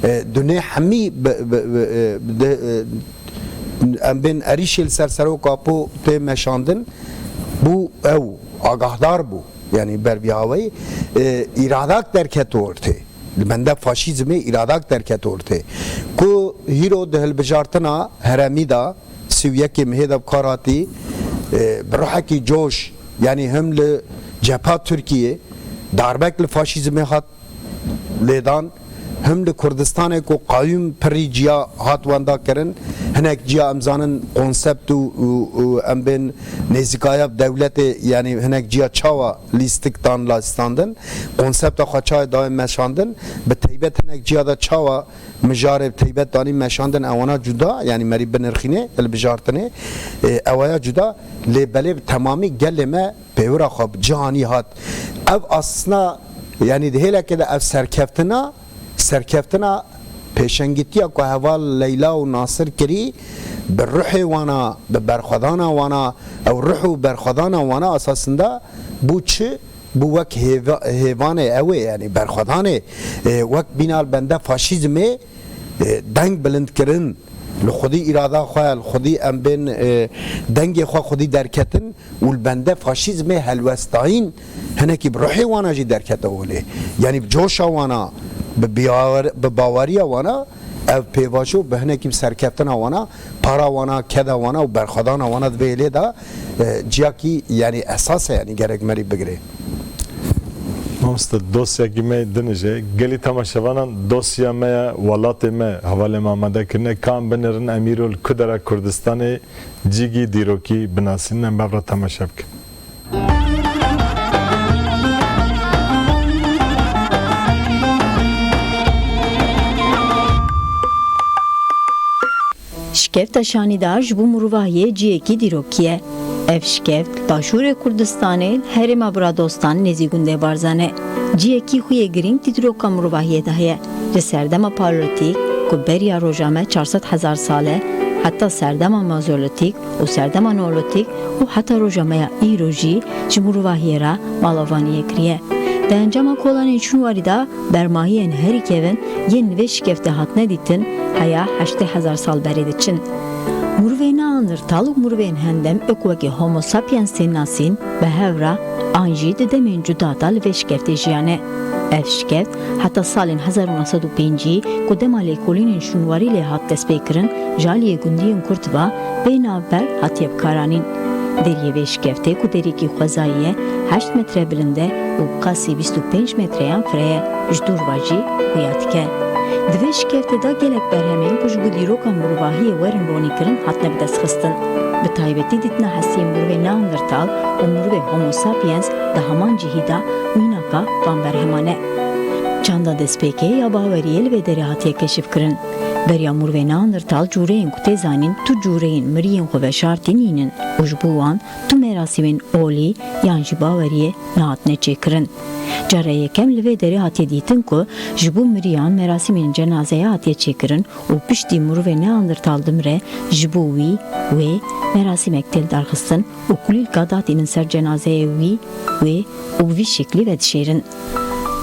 E, dunê hemî bi, bi, bi, e, bi de, e, em bên erîşê li ser serok Apo tê meşandin, bû ew agahdar bû. Yanî ber vî awayî, e, îradak derket ortê. Li bende faşîzmê îradak derket ortê. Ku hîro di hilbijartina heremî de, sî û yekê mihê de bi kar hatî, e, bi ruhekî coş, yanî him li cepha Tirkiyê darbek li faşîzmê hat lêdan, him li Kurdistanê ku qayûm pirî ciya hat wenda kirin, hinek ciya em zanin konsept û, û, û em bên nêzîkaya dewletê, yanî hinek ciya çawa lîstik dan lastandin, konsepta xwe çawa dayê meşandin, bi teybet hinek ciya de çawa mijarê bi teybet danî meşandin, ewana cuda, yanî merî binirxînê, hilbijartinê, e, ewaya cuda, lê belê bi temamî gelê me pêwira xwe bi cihanî hat. Ev aslina, yanî di hêlekê de ev serkeftina, serkeftina pêşengîtiya ku heval Leyla û Nasir kirî, bi ruhê wana, bi berxwedana wana, ew ruh û berxwedana wana esasında bû çi? Bû wek hêva-, hêvanê ew ê, yanî berxwedanê, e, wek bîna li bende faşîzmê, e, deng bilind kirin, li xwedî îrada xwe, li xwedî em bên, e, dengê xwe xwedî derketin û li bende faşîzmê helwestayîn hinekî bi ruhê wana jî derkete holê. Yanî bi coşa wana, bi biyawar-, bi baweriya wana, ev pêvajo bi hinekî bi serkeftina wana, para wana, keda wana û berxwedana wana di vê hêlê de, e, ciyakî, yanî esas e, yanî gerek merî bigirê. Mamoste, dosyakî me din jî, gelî temaşevanan, dosya me ya welatê me hevalê me amade kirine, ka em binêrin em îro li ku dera Kurdistanê cîgî dîrokî binasînin, em bev re temaşe bikin. Şikefta şanîdar ji bo mirovahiyê cihekî dîrokî ye. Ev şikeft li başûrê Kurdistanê, herêma Biradostan nêzî gundê Barzan e. Cihekî xwe yê girîng di dîroka mirovahiyê de heye. Li serdema Paleolîtîk, ku beriya roja me çar sed hezar sal e, heta serdema Mezolîtîk û serdema Neolîtîk û heta roja me ya îro jî ji mirovahiyê re malovaniyê kiriye. Di encama kolanên şûnwarî de bermahiyên herî kevin yên li vê şikeftê hatine dîtin heya heştê hezar sal berê diçin. Mirovê Neandertal û mirovên hendem ê ku wekî Homo sapiens tên nasîn, bi hev re an jî di demên cuda de li vê şikeftê jiyane. Ev şikeft heta salên hezar û neh sed û pêncî ku dema lêkolînên şûnwarî lê hat destpêkirin, ji aliyê gundiyên kurt ve bê navber hatiye bikaranîn. Deriyê vê şikeftê ku deriyekî xwezayî ye, heşt metre bilind e û qasî bîst û pênc metreyan fireh e, ji dûr ve jî xuya dike. Di vê şikeftê de gelek berhemên ku ji bo dîroka mirovahiyê werin ronîkirin hatine bidestxistin. Bi taybetî dîtina hestiyên mirovê Neandertal û mirovê Homo sapiens di heman cihî de mînaka van berheman e. Çanda destpêkê ya baweriyê li vê derê hatiye keşifkirin. Beriya mirovê Neandertal cûreyên ku tê zanîn tu cûreyên miriyên xwe veşartî nînin û ji bo wan tu merasîmên olî yan jî baweriyê nehatine çêkirin. Cara yekem li vê derê hatiye dîtin ku ji bo miriyan merasîmên cenazeya hatiye çêkirin û piştî mirovê Neandertal dimire, ji bo wî, wê, merasîmek tê lidarxistin û kulîlka datînin ser cenazeyê wî, wê û bi vî şeklî vedişêrin.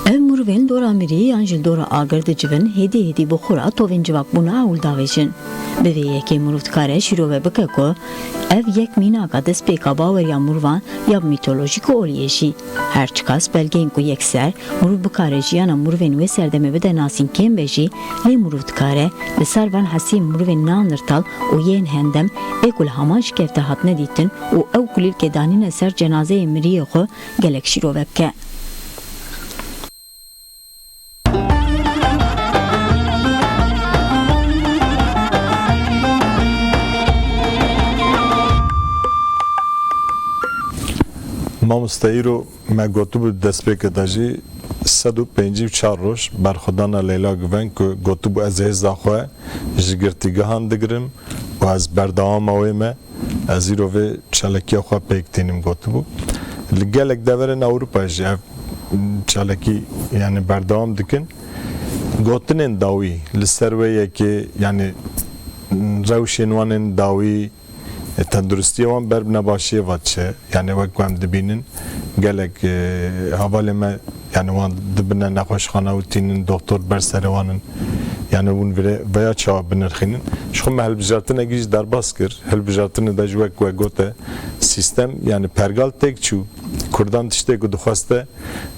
Ev mirovên li dora mirî yan jî li dora agir dicivin, hêdî hêdî bi xwe re tovên civakbûna ewil davêjin. Bi vê yekê mirov dikare şîrove bike ku ev yek mînaka destpêka baweriya mirovan ya bi mîtolojîk û oliyê jî. Her çiqas belgeyên ku yekser mirov bikare jiyana mirovên wê serdemê bide nasîn kêm be jî, lê mirov dikare li ser van hestiyên mirovên Neandertal û yên hendem ê ku li heman şikefte hatine dîtin û ew kulîlkê danîne ser cenazeyê miriyê xwe gelek şîrove bike. Mamoste, îro me gotibû di destpêkê de jî sed û pêncî û çar roj berxwedana Leyla Guven ku gotibû, ez hêza xwe ji girtîgehan digirim û ez berdewama wê me. Ez îro vê çalekiya xwe pêk tînim gotibû. Li gelek deverên Ewropayê jî ev çalekî, yanî, berdewam dikin. Gotinên dawî li ser wê yekê, yanî, rewşên wan ên dawî, e, tenduristiya wan ber bi nebaşiyê ve diçe. Yanî, wek ku em dibînin, gelek, e, hevalê me, yanî, wan dibine nexweşxane û tînin, doktor ber serê wan in. Yani hûn vire veya çawa binirxînin. Ji xwe me hilbijartinekî jî derbas kir. Hilbijartinê de jî wek we gote, sîstem, yani pergal têk çû. Kurdan tiştê ku dixweste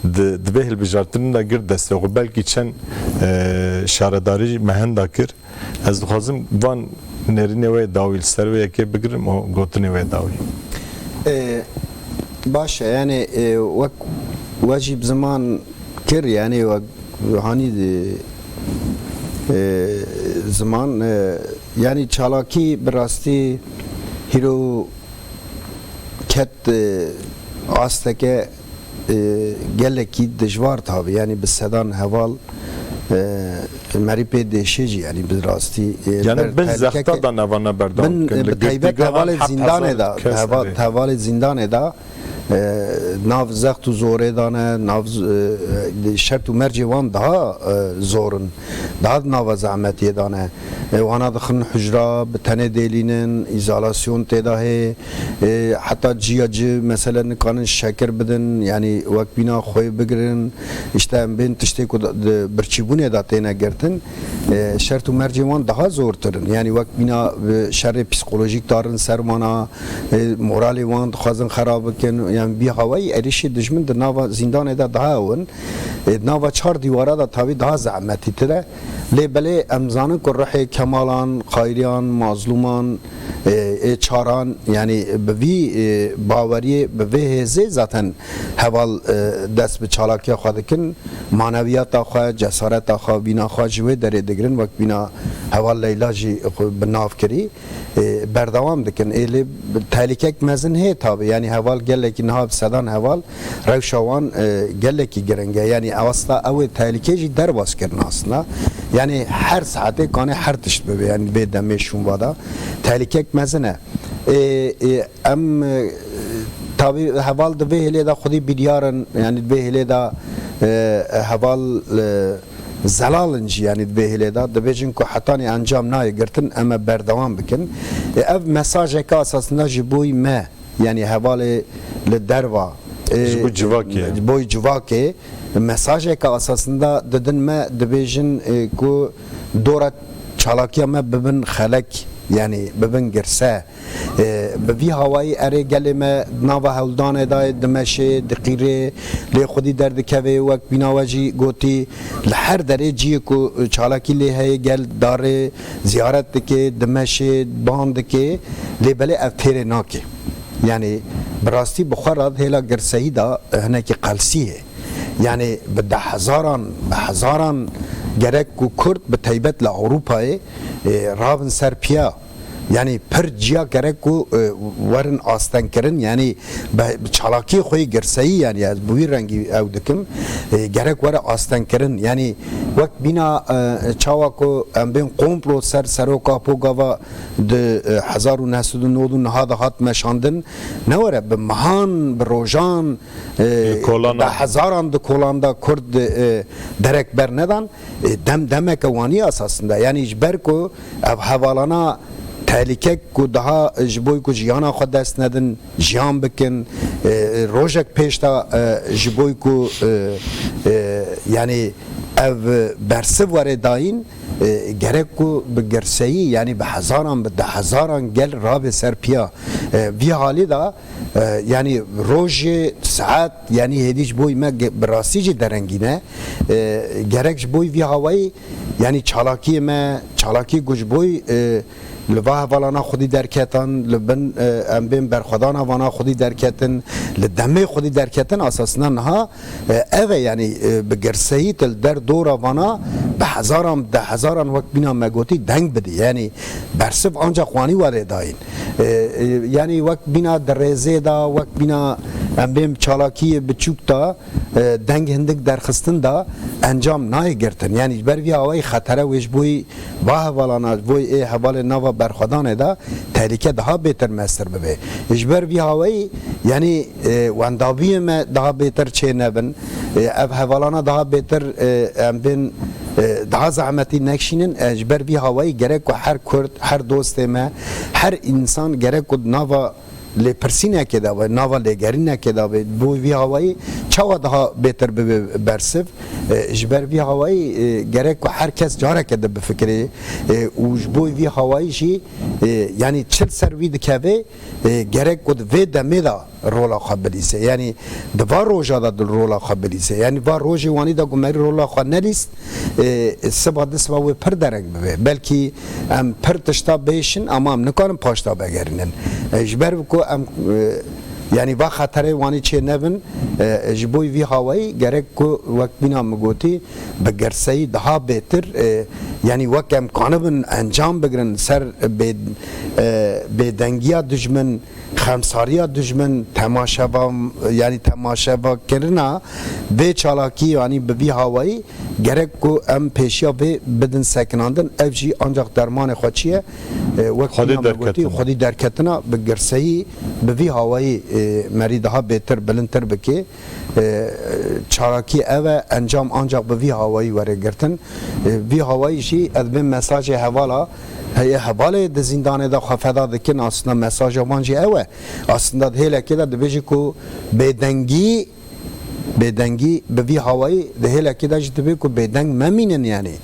di, di vê hilbijartinê de girt destê xwe. Belkî çend, e, şaredarî jî me henda kir. Ez dixwazim van nerînê wê dawî li ser wê yekê bigirim û gotinê wê dawî. E, baş e, yani, e, wek we jî bi ziman kir, yani wek hanî di, e, ziman, e, yani çalakî bi rastî hîro ket, e, asteke, e, gelekî dijwar tabi, yani bi sedan heval, e, merî pê dêşê jî, yani bi rastî, e, Yani ber-, bin tehlike zexta ke-, da nevana berdewam bin, dikin. e, Li bi taybet girtîgehan hevalê heft hezar zîndanê de, kes heval-, hebe. Hevalê zîndanê de, e, nav zext û zorê dane, nav z-, e, e, şert û mercê wan daha, e, zor in. Daha di nava zehmetiyê dane. E, wana dixin hujra, bi tenê dêlînin, îzolasyon tê de hê, e, heta ciya ci, mesele nikanin şekir bidin, yani wek bîna xwê bigirin, işte em bên tiştê ku di, di birçîbûnê de têne girtin, e, şert û mercê wan daha zortir in. Yani wek bîna, e, şerê psîkolojîk darin ser wana, e, moralê wan dixwazin xera bikin. Yani bî hawayî êrîşê dijmin di nava zîndanê de daha ew in. E, di nava çar dîwara de tabî daha zehmetîtir e. Lê belê em zanin ku ruhê kemalan, qayriyan, mazlûman, e, ê çaran, yani bi vî, e, baweriyê, bi vê hêzê zaten heval, e, dest bi çalakiya xwe dikin, manewiyata xwe, cesareta xwe, vîna xwe ji wê derê digirin, wek vîna heval Leyla jî xwe bi nav kirî, e, berdewam dikin. Ê lê tehlîkek mezin hê tabi, yani heval gelekî niha bi sedan heval rewşa wan, e, gelekî giring e. Yani asta ew ê tehlîkê jî derbas kirin aslında. Yani her saetê kanê her tişt bibe, yani bê demê şûnva da tehlîkek mezin e. E, e, em, e, tabi heval di vê hêlê de xwedî biryar in, yani di vê hêlê de, e, heval, e, zelal in jî, yani di vê hêlê de dibêjin ku hetanî encam nayê girtin, em ê berdewam bikin. E, ev mesajeke esasında ji bo me, yani hevalê li derva, e, Ji bo civakê. Ji bo civakê, mesajeke esasında didin me, dibêjin, e, ku dora çalakiya me bibin xelek, yani bibin girse. E, bi vî hawayî erê gelê me nava hewldanê de ye, dimeşê, diqîrê, lê xwedî derdikeve, wek bîna we jî gotî, li her derê ciyê ku çalakî lê heye, gel darê, ziyaret dike, dimeşê, ban dike, lê belê ev têrê nake. Yani bi rastî bi xwe re hêla girseyî de hinekî qelsî ye. Yani bi deh hezaran, bi hezaran gerek ku Kurd bi taybet li Ewropayê, e, rabin ser piya. Yani pir ciya gerek ku, e, werin astengkirin, yani bi, bi çalakiyê xwe yê girseyî, yani ez bi wî rengî ew dikim, e, gerek were astengkirin. Yani wek bîna, e, çawa ku em bên komplo ser seroka Pogava di, e, hezar û neh sed û nod û neh de hat meşandin, ne were bi mehan, bi rojan, e, Li kolana. Bi hezaran di kolan de Kurd, e, derek bernedan. E, dem demeke wanî esasında. Yani ji ber ku ev hevalana tehlîkek ku daha ji bo ku jiyana xwe dest nedin, jiyan bikin, e, e, rojek pêş de, e, ji bo ku, e, e, yani ev bersiv were dayîn, e, gerek ku bi girseyî, yani bi hezaran, bi deh hezaran gel rabe ser piya. E, vî halî de, e, yani rojê, saet, yani hêdî ji bo me ge-, bi rastî jî derengîne. E, gerek ji bo vî hawayî, yani çalakiyê me, çalakî ku ji bo, e, li va hevalana xwedî derketan, li bin, e, em bên berxwedana vana xwedî derketin, li demê xwedî derketin, esasında niha, e, ev e, yani, e, bi girseyî tu li der dora vana bi hezaran, bi deh hezaran wek bîna me gotî deng bidî. Yani bersiv ancak wanî were dayîn. E, e, yani wek bîna di rêzê de, wek bîna em bên çalakiyê biçûk de, e, deng hindik derxistin de encam nayê girtin. Yani ji ber vî awayî xetere wê ji bo va hevalana, ji bo ê hevalên nava berxwedanê de tehlîke daha bêtir mestir bibe. Ji ber vî hawayî, yani, e, wendabiyê me daha bêtir çê nebin. E, ev hevalana daha bêtir, e, em bên, e, daha zehmetî nekşînin. E, ji ber vî hawayî gerek ku her Kurd, her dostê me, her însan gerek ku nava lêpirsînekê de be, nava lêgerînekê de be, bo vî hawayî çawa daha bêtir bibe bersiv? E, ji ber vî hawayî, e, gerek ku her kes careke de bifikirê, e, û ji bo vî hawayî jî, e, yanî çi li ser wî dikeve, e, gerek ku di vê demê de rola xwe bilîse. Yanî di va roja de di rola xwe bilîse. Yanî va rojê wanî de ku merî rola xwe nelîst, e, siba di siba wê pir dereng bibe. Belkî em pir tişta bêşin, ama em nikarin paşta vegerînin. E, ji ber ku em, e, yanî va xeterê wanî çê nebin, e, ji bo vî hawayî gerek ku wek bîna min gotî, bi girseyî daha bêtir, e, yanî wek em kanibin encam bigirin ser bê-, e, bêdengiya dijmin, xemsariya dijmin, temaşeva, yanî temaşevakirina vê çalakî, yanî bi vî hawayî gerek ku em pêşiya vê bidin sekinandin. Ev jî ancak dermanê xwe çi ye? E, wek Xwedî bîna me gotî, derketina. Xwedî derketina bi girseyî, bi vî hawayî, e, merî daha bêtir, bilindtir bike. E, çalakî ev e, encam ancak bi vî hawayî were girtin. E, vî hawayî jî ez dibêm mesajê hevala, heye hevalê di zîndanê de xwe feda dikin, aslında mesaja wan jî ew e. Aslında di hêlekê de dibêjî ku bêdengî, bêdengî bi vî hawayî di hêlekê de jî dibê ku bêdeng memînin yanî.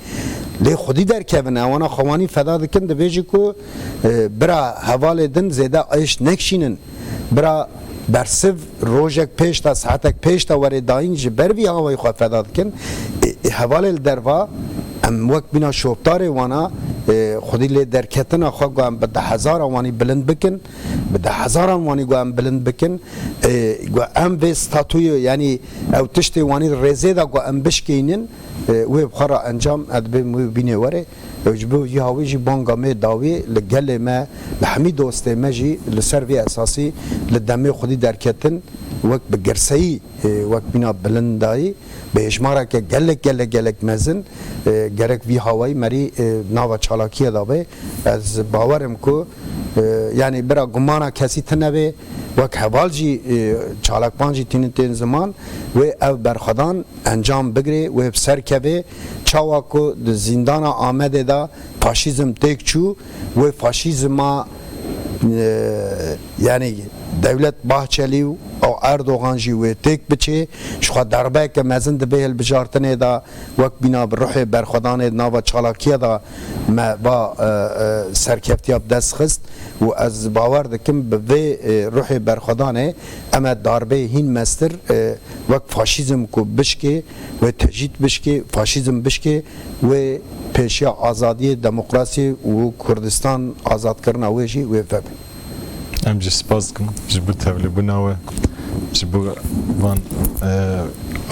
Lê xwedî derkevin, ewana xwe wanî feda dikin, dibêjî ku, e, bira hevalê din zêde êş nekişînin. Bira bersiv rojek pêş de, saetek pêş de were dayîn, ji ber vî hawayî xwe feda dikin. E, e, hevalê li derva, em wek bîna şopdarê wana, e, xwedî lê derketina xwe ku em bi dehezara wanî bilind bikin, bi dehezaran wanî ku em bilind bikin, e, ku em vê statuyê, yanî ew tiştê wanî rêzê de ku em bişkeynin, e, wê bi xwe re encam, ez dibêm wê bînê were. Ji bo vî hawî jî banga me dawî li gelê me, li hemî dostê me jî li ser vî esasî li demê xwedî derketin, wek bi girseyî, e, wek bîna bilindayî, bi hêjmareke gelek, gelek, gelek mezin, e, gerek vî hawayî merî, e, nava çalakiyê de be. Ez bawerim ku, e, yanî bira gumana kesî tine be, wek heval jî, e, çalakvan jî tînin tên ziman, wê ev berxwedan encam bigirê, wê bi ser kevê, çawa ku di zîndana Amedê de faşîzm têk çû, wê faşîzma, e, yanî Dewlet Bahçelî û Erdogan jî wê têk biçê, ji xwe derbeyeke mezin dibe hilbijartinê de, wek bîna bi ruhê berxwedanê di nava çalakiya de me va, e, e, serkeftiya bi dest xist û ez bawer dikim bi vê, e, ruhê berxwedanê em e darbeyê hîn mestir, e, wek faşîzm ku bişkê, wê tecrîd bişkê, faşîzm bişkê, wê pêşiya azadiyê, demokrasiyê û Kurdistan azadkirina wê jî wê vebe. Em jî spas dikin ji bo tevlîbûna we, ji bo van, e,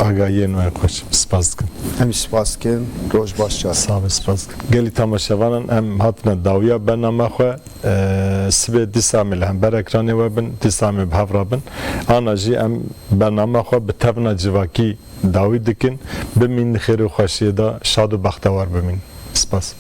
agahiyên we xweş. Spas dikin. Em jî spas dikin. Roj baş, çar. Sağ ol, spas dikin. Gelî temaşevanan, em hatine dawiya bernama xwe. E, sibê dîsa em ê li hember ekranê we bin, dîsa em ê bi hev re bin. Ana jî em bernama xwe bi tevna civakî dawî dikin. Bimîn di xêr û xweşiyê de, şad û bextewar bimîn. Spas.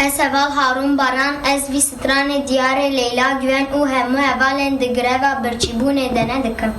Ez heval Harûn Baran, ez vî stranê diyarê Leyla Güven û hemû hevalên di greva birçîbûnê de ne dikim.